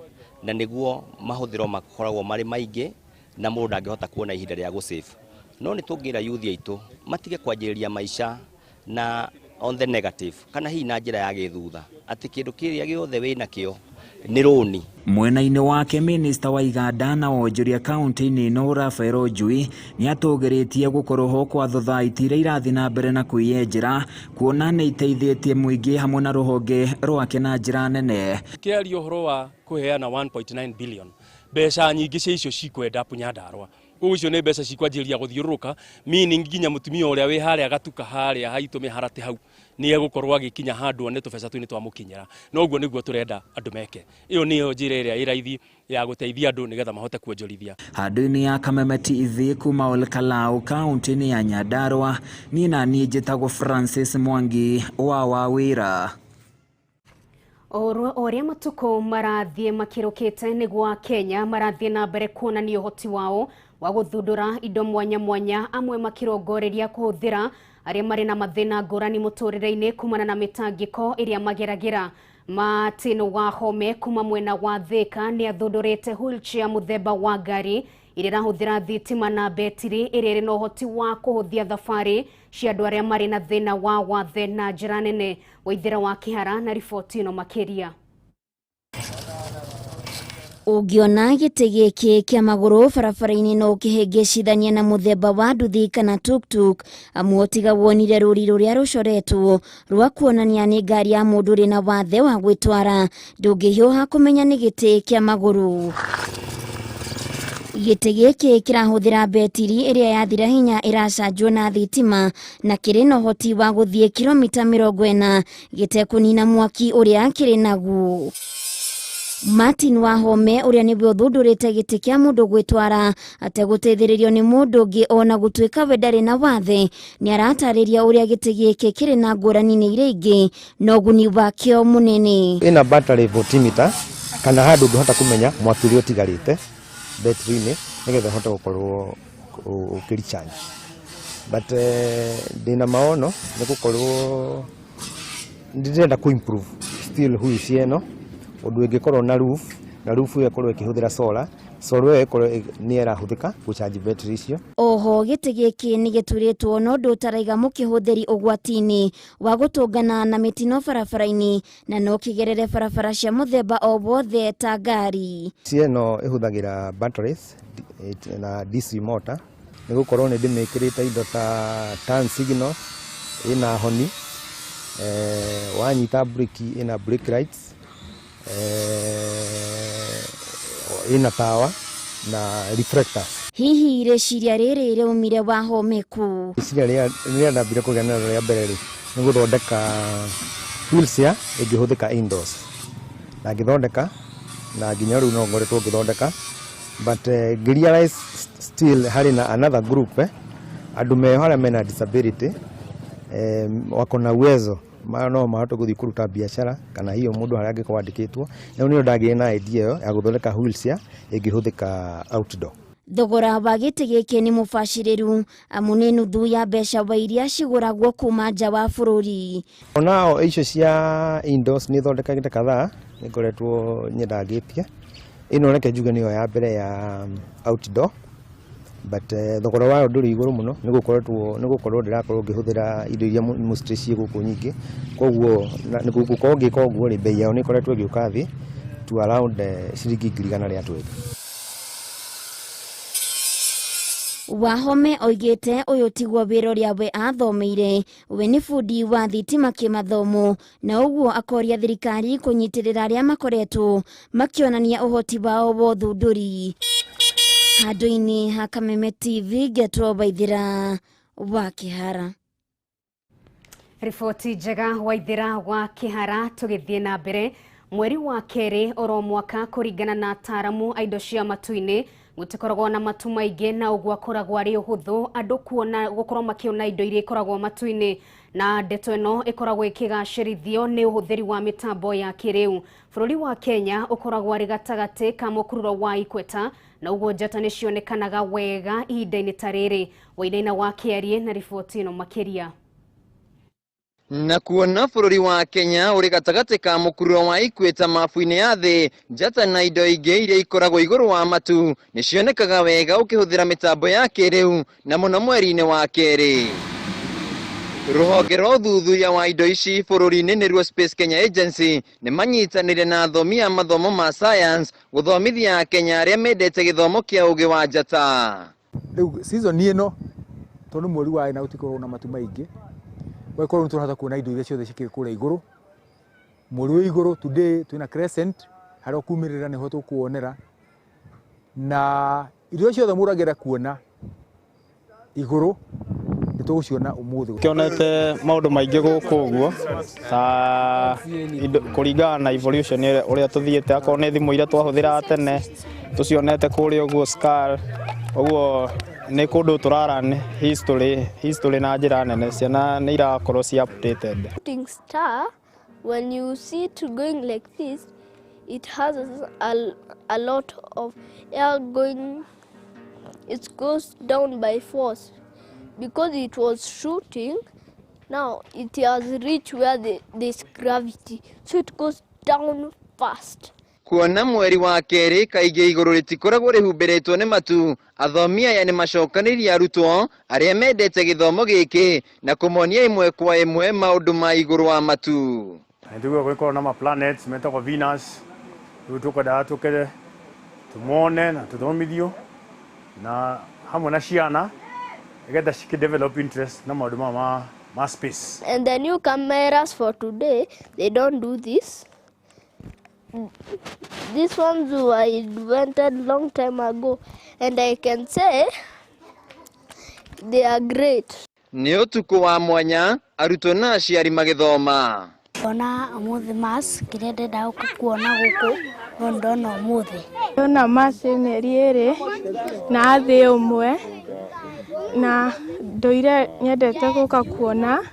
na nĩguo mahũthĩro makoragwo marĩ maingĩ na mũndũ ndangĩhota kuona ihinda rĩa gũsave. No nĩ tũngĩra yuthi aitũ matige kwanjĩrĩria maica na on the negative, kana hihi na njĩra ya gĩthutha, atĩ kĩndũ kĩrĩa gĩothe wĩnakĩo Nĩ rũni. Mwena-inĩ wake, minista wa iganda na wonjoria kaunti-inĩ ĩno Raphael Njui nĩ atũgĩrĩtie gũkorwo ho kwa thothaiti iria irathiĩ na mbere na kwĩyenjera, kuona nĩ iteithĩtie mũingĩ hamwe na rũhonge rwake na njĩra nene. Kĩaria ũhoro wa kũheana 1.9 billion, mbeca nyingĩ cia icio cikwenda up Nyandarua. Koguo icio nĩ mbeca cikwanjĩrĩria gũthiũrũrũka, meaning nginya mũtumia ũrĩa wĩ harĩa gatuka harĩa haitũ mĩharatĩ hau nĩ egũkorwo agĩkinya handũ one tũbeca tũu nĩ twamũkinyĩra. Na ũguo nĩguo tũrenda andũ meke. Ĩyo nĩyo njĩra ĩrĩa ĩ raithi ya gũteithia andũ nĩgetha mahote kuonjorithia. Handũ-inĩ ya Kameme TV kuma Olkalau kaunti-inĩ ya Nyandarua, niĩ na niĩ njĩtagwo Francis Mwangi wa Wawĩra. O ũrĩa matukũ marathiĩ makĩrũkĩte, nĩguo Kenya marathiĩ na mbere kuonania ũhoti wao wa gũthundũra indo mwanya mwanya, amwe makĩrongoreria kũhũthĩra arĩa marĩ na mathĩna ngũrani mũtũrĩre-inĩ kumana na mĩtangĩko ĩrĩa mageragĩra. Martin Wahome kuma mwena wa Thika nĩ athundũrĩte wheelchair mũthemba wa ngari ĩrĩa ĩrahũthĩra thitima na betiri, ĩrĩa ĩrĩ na ũhoti wa kũhũthia thabarĩ cia andũ arĩa marĩ na thĩna wa wathe na njĩra nene. Waithera wa Kĩhara na riboti ĩno makĩria. Ũngĩona gĩtĩ gĩkĩ kĩa magũrũ barabara-inĩ, no ũkĩhĩngĩcithania na mũthemba wa nduthi kana tuktuk, amu tiga wonire rũri rũrĩa rũcoretwo rwa kuonania nĩ ngari ya mũndũ ũrĩ na wathe wa gwĩtwara, ndũngĩhiũha kũmenya nĩ gĩtĩ kĩa magũrũ. Gĩtĩ gĩkĩ kĩrahũthĩra betiri ĩrĩa yathira hinya ĩracanjwo na thitima, na kĩrĩ na ũhoti wa gũthiĩ kilomita 40 gĩtekũnina mwaki ũrĩa kĩrĩ naguo. Martin Wahome, ũrĩa nĩwe ũthundũrĩte gĩtĩ kĩa mũndũ gwĩtwara ategũteithĩrĩrio nĩ mũndũ ũngĩ ona gũtuĩka we ndarĩ na wathe, nĩ aratarĩria ũrĩa gĩtĩ gĩkĩ kĩrĩ na ngũrani nĩ iria ingĩ na ũguni wakĩo mũnene. Ĩna battery voltimeter, kana handũ ũngĩhota kũmenya mwaki ũrĩa ũtigarĩte betri-inĩ nĩgetha ũhote gũkorwo ũkĩ-recharge. But ndĩna maono nĩ gũkorwo ndĩrenda kũ improve still wheelchair ĩno, ũndũ ĩngĩkorwo na roof, na roof ĩyo ĩkorwo ĩkĩhũthĩra solar, solar ĩyo ĩkorwo nĩ ĩrahũthĩka gũcharge battery icio. Oho gĩtĩ gĩkĩ nĩ gĩturĩtwo na ũndũ ũtaraiga mũkĩhũthĩri ũgwati-inĩ wa gũtũngana na mĩtino barabara-inĩ, na no kĩgerere barabara cia mũthemba o wothe ta ngari. Ĩno ĩhũthagĩra batteries na DC motor, nĩ gũkorwo nĩ ndĩmĩkĩrĩte indo ta turn signal, ĩna honi, wanyita breki ĩna brake lights, ĩna tawa na reflectors. Hihi rĩciria rĩrĩ rĩaumire Wahome kũ? Rĩciria rĩrĩa ndambire kũgĩa narĩo rĩa mbere rĩ, nĩ gũthondeka wheelchair ĩngĩhũthĩka indoors, na ngĩthondeka, na nginya rĩu no ngoretwo ngĩthondeka, but ngĩ-realize still harĩ na another group, andũ meho arĩa mena disability, wako na uwezo no mahote gũthiĩ kũruta biacara kana hiyo mũndũ harĩa angĩkorwo andĩkĩtwo. Na nĩyo ndagĩire na idea ĩyo ya gũthondeka wheelchair ĩngĩhũthĩka outdoor. Thogora wa gĩtĩ gĩkĩ nĩ mũbacĩrĩru, amu nĩ nuthu ya mbeca wa iria cigũragwo kuma nja wa bũrũri. Onao icio cia indoors nĩ thondekagĩte kadhaa, nĩ ngoretwo nyendangĩtie. Ĩno reke njuge nĩyo ya mbere ya outdoor, but thogora wayo ndũrĩ igũrũ mũno, nĩ gũkorwo ndĩrakorwo ngĩhũthĩra indo iria mostly ciĩ gũkũ nyingĩ, koguo nĩ gũkorwo ngĩka ũguo rĩ, bei yao nĩ ĩkoretwo ĩgĩũka thĩ to around ciringi 120,000. Wahome oigĩte ũyũ tiguo wĩra ũrĩa we athomeire, we nĩ bundi wa thitima kĩmathomo, na ũguo akoria thirikari kũnyitĩrĩra arĩa makoretwo makĩonania ũhoti wao wa ũthundũri. Handũ-inĩ ha Kameme TV, ngetwo Waithera wa Kĩhara. Riboti njega Waithera wa Kĩhara. Tũgĩthiĩ na mbere, mweri wa kerĩ oro mwaka, kũringana na ataaramu a indo cia matu-inĩ, gũtikoragwo na matu maingĩ, na ũguo akoragwo arĩ ũhũthũ andũ kuona gũkorwo makĩona indo iria ikoragwo matu-inĩ, na ndeto ĩno ĩkoragwo ĩkĩgacĩrithio nĩ ũhũthĩri wa mĩtambo ya kĩrĩu. Bũrũri wa Kenya ũkoragwo arĩ gatagatĩ ka mũkururo wa Ikweta, na ũguo njata nĩ cionekanaga wega ihinda-inĩ ta rĩrĩ. Wainaina wa Kĩarie na riboti ĩno makĩria. Na kuona bũrũri wa Kenya ũrĩ gatagatĩ ka mũkururo wa Ikweta mabu-inĩ ya thĩ, njata na indo ingĩ iria ikoragwo igũrũ wa matu nĩ cionekaga wega ũkĩhũthĩra mĩtambo ya kĩrĩu, na mũno mweri-inĩ wa kerĩ. Rũhonge rwa ũthuthuria wa indo ici bũrũri-inĩ nĩruo Space Kenya Agency nĩ manyitanĩire na athomi a mathomo ma science gũthomithia akenya arĩa mendete gĩthomo kĩa ũgĩ wa njata. Rĩu season ĩno tondũ mweri wa ĩna gũtikoragwo na matu maingĩ, gũgakorwo nĩ tũrahota kuona indo iria ciothe cikĩrĩ kũrĩa igũrũ. Mweri wĩ igũrũ today twĩna crescent harĩa ũkumĩrĩra nĩho tũkuonera, na indo ciothe mũragera kuona igũrũ nĩ tũgũciona ũmũthĩ. Kĩonete maũndũ maingĩ gũkũ ũguo ta kũringana na evolution ũrĩa tũthiĩte, akorwo nĩ thimũ iria twahũthĩraga tene tũcionete kũrĩa ũguo scar ũguo nĩ kũndũ tũrara history na njĩra nene, ciana nĩ irakorwo ci updated. Shooting star, when you see it going like this, it has a lot of air going, it goes down by force. Because it was shooting, now it has reached where there's gravity, so it goes down fast. Kuona mweri wa kerĩ kaingĩ igũrũ rĩtikoragwo rĩhumbĩrĩtwo nĩ matu, athomi aya nĩ macokanĩrĩrie arutwo arĩa mendete gĩthomo gĩkĩ na kũmonia ĩmwe kwa ĩmwe maũndũ ma igũrũ wa matu. Nĩtũiguaga gũgĩkorwo na ma planets metagwo Venus, rĩu tũkwendaga tũke tũmone na tũthomithio na hamwe na ciana nĩgetha cikĩ develop interest na maũndũ ma space. And the new cameras for today, they don't do this. These ones were invented long time ago, and I can say they are great. Nĩ ũtukũ wa mwanya arutwo na aciari magĩthoma. Ona ũmũthĩ mass kĩrĩa ndenda gũka kuona gũkũ no ndona ũmũthĩ. Ndona mass mĩeri ĩrĩ na thĩ ũmwe na ndoire nyendete gũka kuona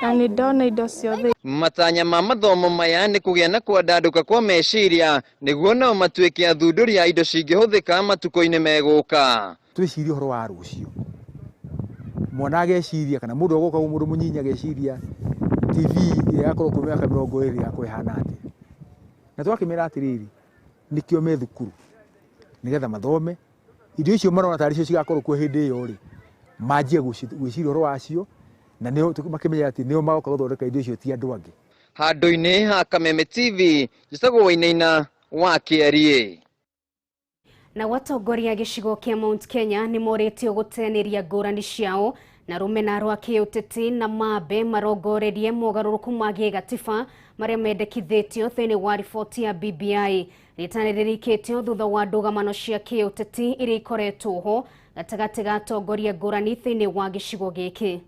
na nĩ ndona indo ciothe. Matanya ma mathomo maya nĩ kũgĩa na kwandandũka kwa meciria nĩguo nao matuĩke athundũri a indo cingĩhũthĩka matukũ-inĩ megũka. Twĩcirie ũhoro wa rũciũ, mwana ageciria kana mũndũ ũgũka mũndũ mũnyinyi ageciria TV ĩrĩa yakorwo kuo mĩaka 20 yakorwo ĩhana atĩa, na twakĩmera atĩrĩrĩ nĩkĩo me thukuru nĩgetha mathome indo icio marona tarĩ cio cigakorwo kuo hĩndĩ ĩyo rĩ, manjie gwĩciria ũhoro wacio na nĩo makĩmenya atĩ nĩo magoka gũthondeka indo icio ti andũ angĩ. Handũ-inĩ ha Kameme TV njĩtagwo Wainaina wa Kĩariĩ. Na watongoria gĩcigo kĩa Mount Kenya nĩ morĩtio gũteanĩria ngũrani ciao na rũmena rwa kĩũteti na mambe marongorerie mogarũrũku ma gĩgatiba marĩa mendekithĩtio thĩinĩ wa riboti ya BBI. Rĩtana rĩrĩkĩtio thutha wa ndũgamano cia kĩũteti iria ikoretwo ho gatagatĩ ga atongoria ngũrani thĩinĩ wa gĩcigo gĩkĩ.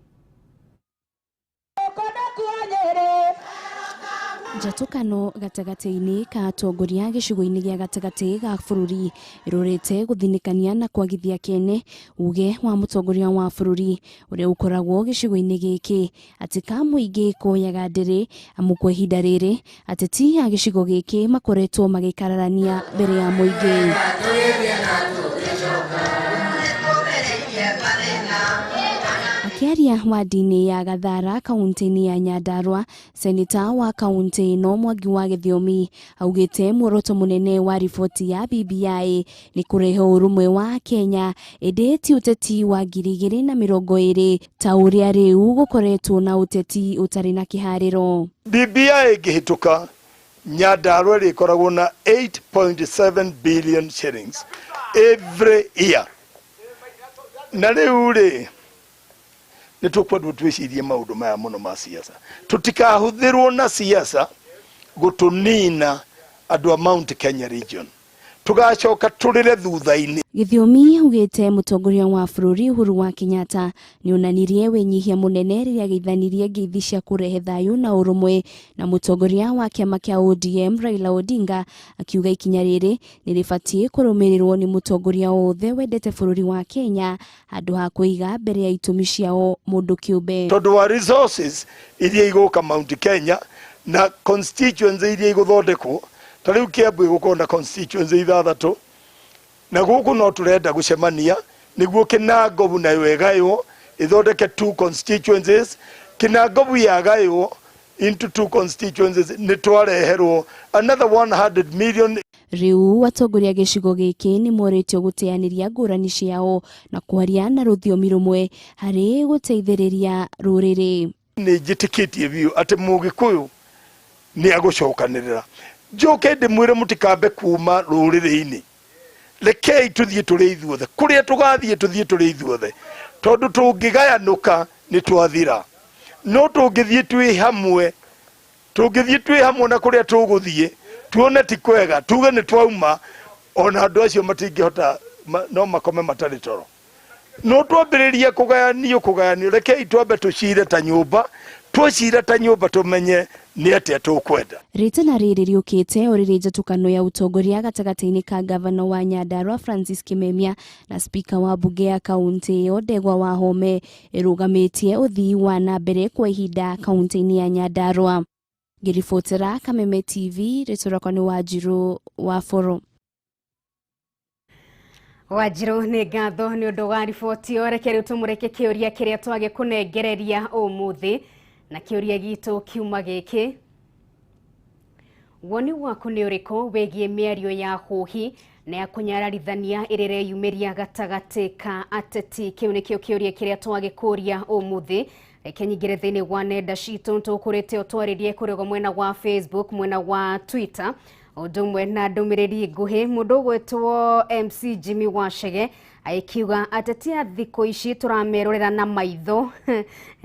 Njatũkano gatagatĩ-inĩ ka atongoria gĩcigo-inĩ gĩa gatagatĩ ga bũrũri ĩrorete gũthinĩkania na kwagithia kĩene uge wa mũtongoria wa bũrũri ũrĩa ũkoragwo gĩcigo-inĩ gĩkĩ atĩ ka mũingĩ koyaga ndĩrĩ amu kwa ihinda rĩrĩ ateti a gĩcigo gĩkĩ makoretwo magĩkararania mbere ya mũingĩ. Akĩaria wadi-inĩ ya Gathara kaunti-inĩ ya Nyandarua, seneta wa kaunti ĩno Mwangi wa Gĩthiomi augĩte muoroto mũnene wa riboti ya BBI nĩ kũrehe ũrũmwe wa Kenya ĩndĩ ti ũteti wa 2020 ta ũrĩa rĩu gũkoretwo na ũteti ũtarĩ na kĩharĩro. BBI ĩngĩhĩtũka Nyandarua ĩrĩkoragwo na 8.7 billion shillings every year, na rĩu rĩ nĩ tũkwendwo twĩcirie maũndũ maya mũno ma siasa, tũtikahũthĩrwo na siasa gũtũnina andũ a Mount Kenya region, tũgacoka tũrĩre thutha-inĩ. Gĩthiomi augĩte mũtongoria wa bũrũri Uhuru wa Kenyatta nĩonanirie wĩnyihia mũnene rĩrĩa ageithanirie ngeithi cia kũrehe thayũ na ũrũmwe na mũtongoria wa kĩama kĩa ODM Raila Odinga akiuga ikinya rĩrĩ nĩrĩbatiĩ kũrũmĩrĩrwo nĩ mũtongoria wothe wendete bũrũri wa Kenya handũ ha kũiga mbere ya itũmi ciao mũndũ kĩũmbe. Tondũ wa resources iria igũka Mount Kenya na constituency iria igũthondekwo, ta rĩu Kiambu ĩgũkorwo na constituency 6 na gũkũ no tũrenda gũcemania nĩguo Kinangobu nayo ĩgaywo ĩthondeke 2 constituencies. Kinangobu yagaywo into 2 constituencies nĩ twareherwo another 100 million. Rĩu atongoria gĩcigo gĩkĩ nĩ morĩtio gũteanĩria ngũrani ciao na kwaria na rũthiomi rũmwe harĩ gũteithĩrĩria rũrĩrĩ. Nĩ njĩtĩkĩtie biũ atĩ Mũgĩkũyũ nĩ agũcokanĩrĩra. Njoke ndĩmwĩre mũtikambe kuma rũrĩrĩ-inĩ, rekei tũthiĩ tũrĩ ithuothe, kũrĩa tũgathiĩ tũthiĩ tũrĩ ithuothe, tondũ tũngĩgayanũka nĩ twathira, no tũngĩthiĩ twĩ hamwe, tũngĩthiĩ twĩ hamwe na kũrĩa tũgũthiĩ tuone ti kwega, tuge nĩ twauma, ona andũ acio matingĩhota no makome matarĩ toro. No twambĩrĩrie kũgayanio, rekei twambe tũcire ta nyũmba, twacira ta nyũmba tũmenye nĩ atĩa tũkwenda. Rĩtana rĩrĩ rĩũkĩte o rĩrĩ njatũkano ya ũtongoria gatagatĩ-inĩ ka gavana wa Nyandarua Francis Kimemia na spika wa mbunge ya kaunti ĩyo Ndegwa Wahome ĩrũgamĩtie ũthii wa na mbere kwa ihinda kaunti-inĩ ya Nyandarua. Ngĩribotera Kameme TV, rĩtwa rĩakwa nĩ Wanjirũ wa Boro. Wanjirũ, nĩ ngatho nĩ ũndũ wa riboti ĩyo. Reke rĩu tũmũreke kĩũria kĩrĩa twagĩkũnengereria ũmũthĩ, na kĩũria gitũ kiuma gĩkĩ: woni waku nĩ ũrĩkũ wĩgiĩ mĩario ya hũhi na ya kũnyararithania ĩrĩa ĩreyumĩria gatagatĩ ka ateti? Kĩu nĩkĩo kĩũria kĩrĩa twagĩkũria ũmũthĩ. Reke nyingĩre thĩinĩ wa nenda citũ tũkũrĩte ũtwarĩrie kũrĩa mwena wa Facebook, mwena wa Twitter, ũndũ ũmwe na ndũmĩrĩri nguhĩ. Mũndũ ũgwĩtwo MC Jimmy Wachege agĩkiuga ateti a thikũ ici tũramerorera na maitho.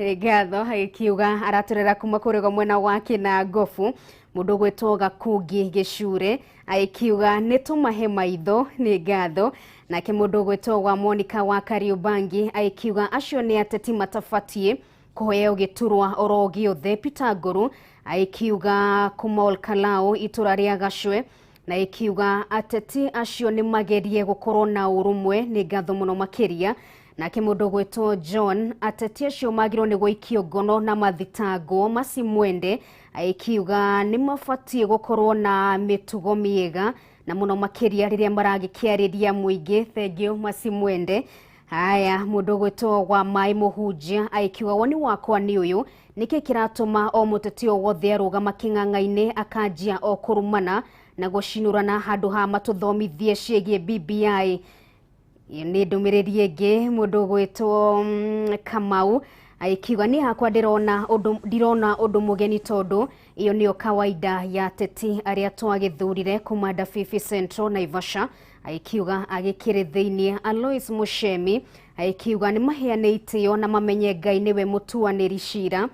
Ngatho, agĩkiuga aratũrera kuma kũrĩa mwena wa Kĩnangobu. Mũndũ ũgwĩtwo Gakungi Gĩcure agĩkiuga nĩ tũmahe maitho, nĩ ngatho. Nake mũndũ ũgwĩtwo wa Monica wa Kariubangi agĩkiuga acio nĩ ateti matabatiĩ kũheo gĩturwa oro gĩothe. Peter Nguru agĩkiuga kuma Olkalou itũra rĩa Gacwe, na ĩkiuga ateti acio nĩ magerie gũkorwo na ũrũmwe, nĩ ngatho mũno makĩria. Nake mũndũ ũgwĩtwo John, ateti acio magĩrĩirwo nĩ gũikio ngono na mathitangwo. Macimwende agĩkiuga nĩ mabatiĩ gũkorwo na mĩtugo mĩega na mũno makĩria rĩrĩa maragĩkĩarĩria mũingĩ. Thengiũ Macimwende. Haya, mũndũ ũgwĩtwo wa Maĩ Mũhunjia agĩkiuga woni wakwa nĩ ũyũ, nĩkĩ kĩratũma o mũteti o wothe arũgama kĩng'ang'a-inĩ akanjia o kũrumana na gũcinũrana handũ ha matũthomithie ciĩgiĩ BBI? Nĩ ndũmĩrĩri ĩngĩ. Mũndũ ũgwĩtwo Kamau agĩkiuga niĩ hakwa ndirona ũndũ mũgeni tondũ ĩyo nĩyo kawaida ya ateti arĩa twagĩthurire kuma Ndabibi Central Naivasha, agĩkiuga agĩkĩrĩ thĩinĩ. Alois Mushemi agĩkiuga nĩ maheane itĩo na mamenye Ngai nĩwe mũtuanĩri cira.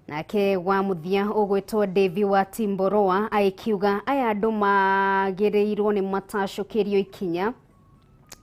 Nake wa mũthia ũgwĩtwo Davy wa Timboroa agĩkiuga aya andũ magĩrĩirwo nĩ matacũkĩrio ikinya.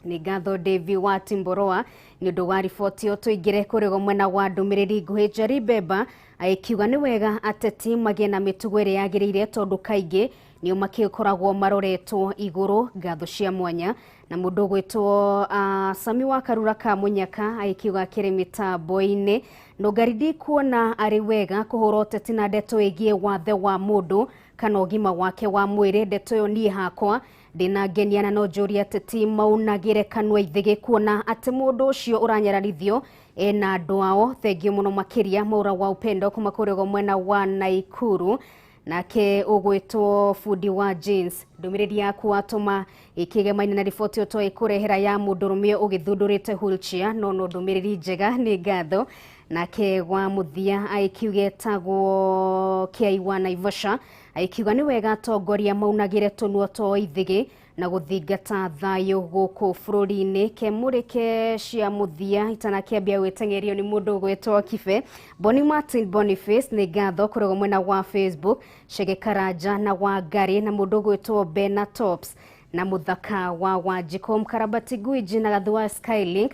Nĩ ngatho Davy wa Timboroa nĩ ũndũ wa riboti ĩyo. Tũingĩre kũrĩ mwena wa ndũmĩrĩri nguhĩ. Njeri Beba agĩkiuga nĩ wega ateti magĩe na mĩtugo ĩrĩa yagĩrĩire tondũ kaingĩ nĩo makĩkoragwo maroretwo igũrũ. Ngatho cia mwanya. Na mũndũ ũgwĩtwo Sami wa Karura ka Mũnyaka agĩkiuga akĩrĩ mĩtambo-inĩ, Nũngaridi kuona arĩ wega kũhũra ũteti na ndeto ĩgiĩ wathe wa mũndũ kana ũgima wake wa mwĩrĩ. Ndeto ĩyo niĩ hakwa ndĩna ngenia na no njũrie ateti maunagĩre kanua ithĩgĩ kuona atĩ mũndũ ũcio ũranyararithio ena andũ ao. Thengiũ mũno makĩria. Maura wa Upendo kuma kũrĩa mwena wa Naikuru. Nake ũgwĩtwo bundi wa jeans, ndũmĩrĩri yaku watũma ĩkĩgemaine na riboti ĩyo twaĩkũrehera ya mũndũrũme ũgĩthundũrĩte wheelchair, no no ndũmĩrĩri njega, nĩ ngatho. Nake wa mũthia agĩkiuga etagwo Kĩai wa Naivasha agĩkiuga nĩ wega atongoria maunagĩre tũnua twa ithĩgĩ na gũthingata thayũ gũkũ bũrũri-inĩ. Kemũrĩke cia mũthia itanakĩambia gwĩteng'erio nĩ mũndũ ũgwĩtwo Kibe. Boni Martin Boniface, nĩ ngatho kũrĩa mwena wa Facebook. Chege Karanja na Wangari na mũndũ ũgwĩtwo Bena Tops na mũthaka wa Wanjikũ Mkarabati Gwiji na Gathu wa Skylink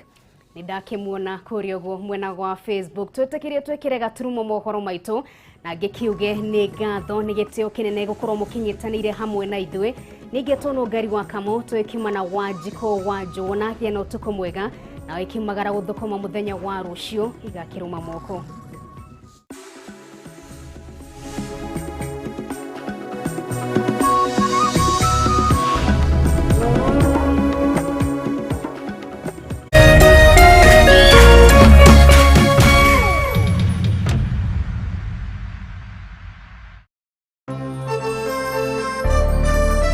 nĩ ndakĩmuona kũrĩa ũguo mwena wa Facebook. Twĩtĩkĩrie twĩkĩre gaturumo mohoro maitũ na ngĩkiuge nĩ ngatho, nĩ gĩtĩo kĩnene gũkorwo mũkĩnyitanĩire hamwe na ithuĩ. Ningĩ Nũngari wa Kamau twĩkiuma na Wanjikũ wa Njũgũna. Gĩa na ũtukũ mwega na wĩkiumagara gũthũkũma mũthenya wa rũciũ igakĩrũma moko.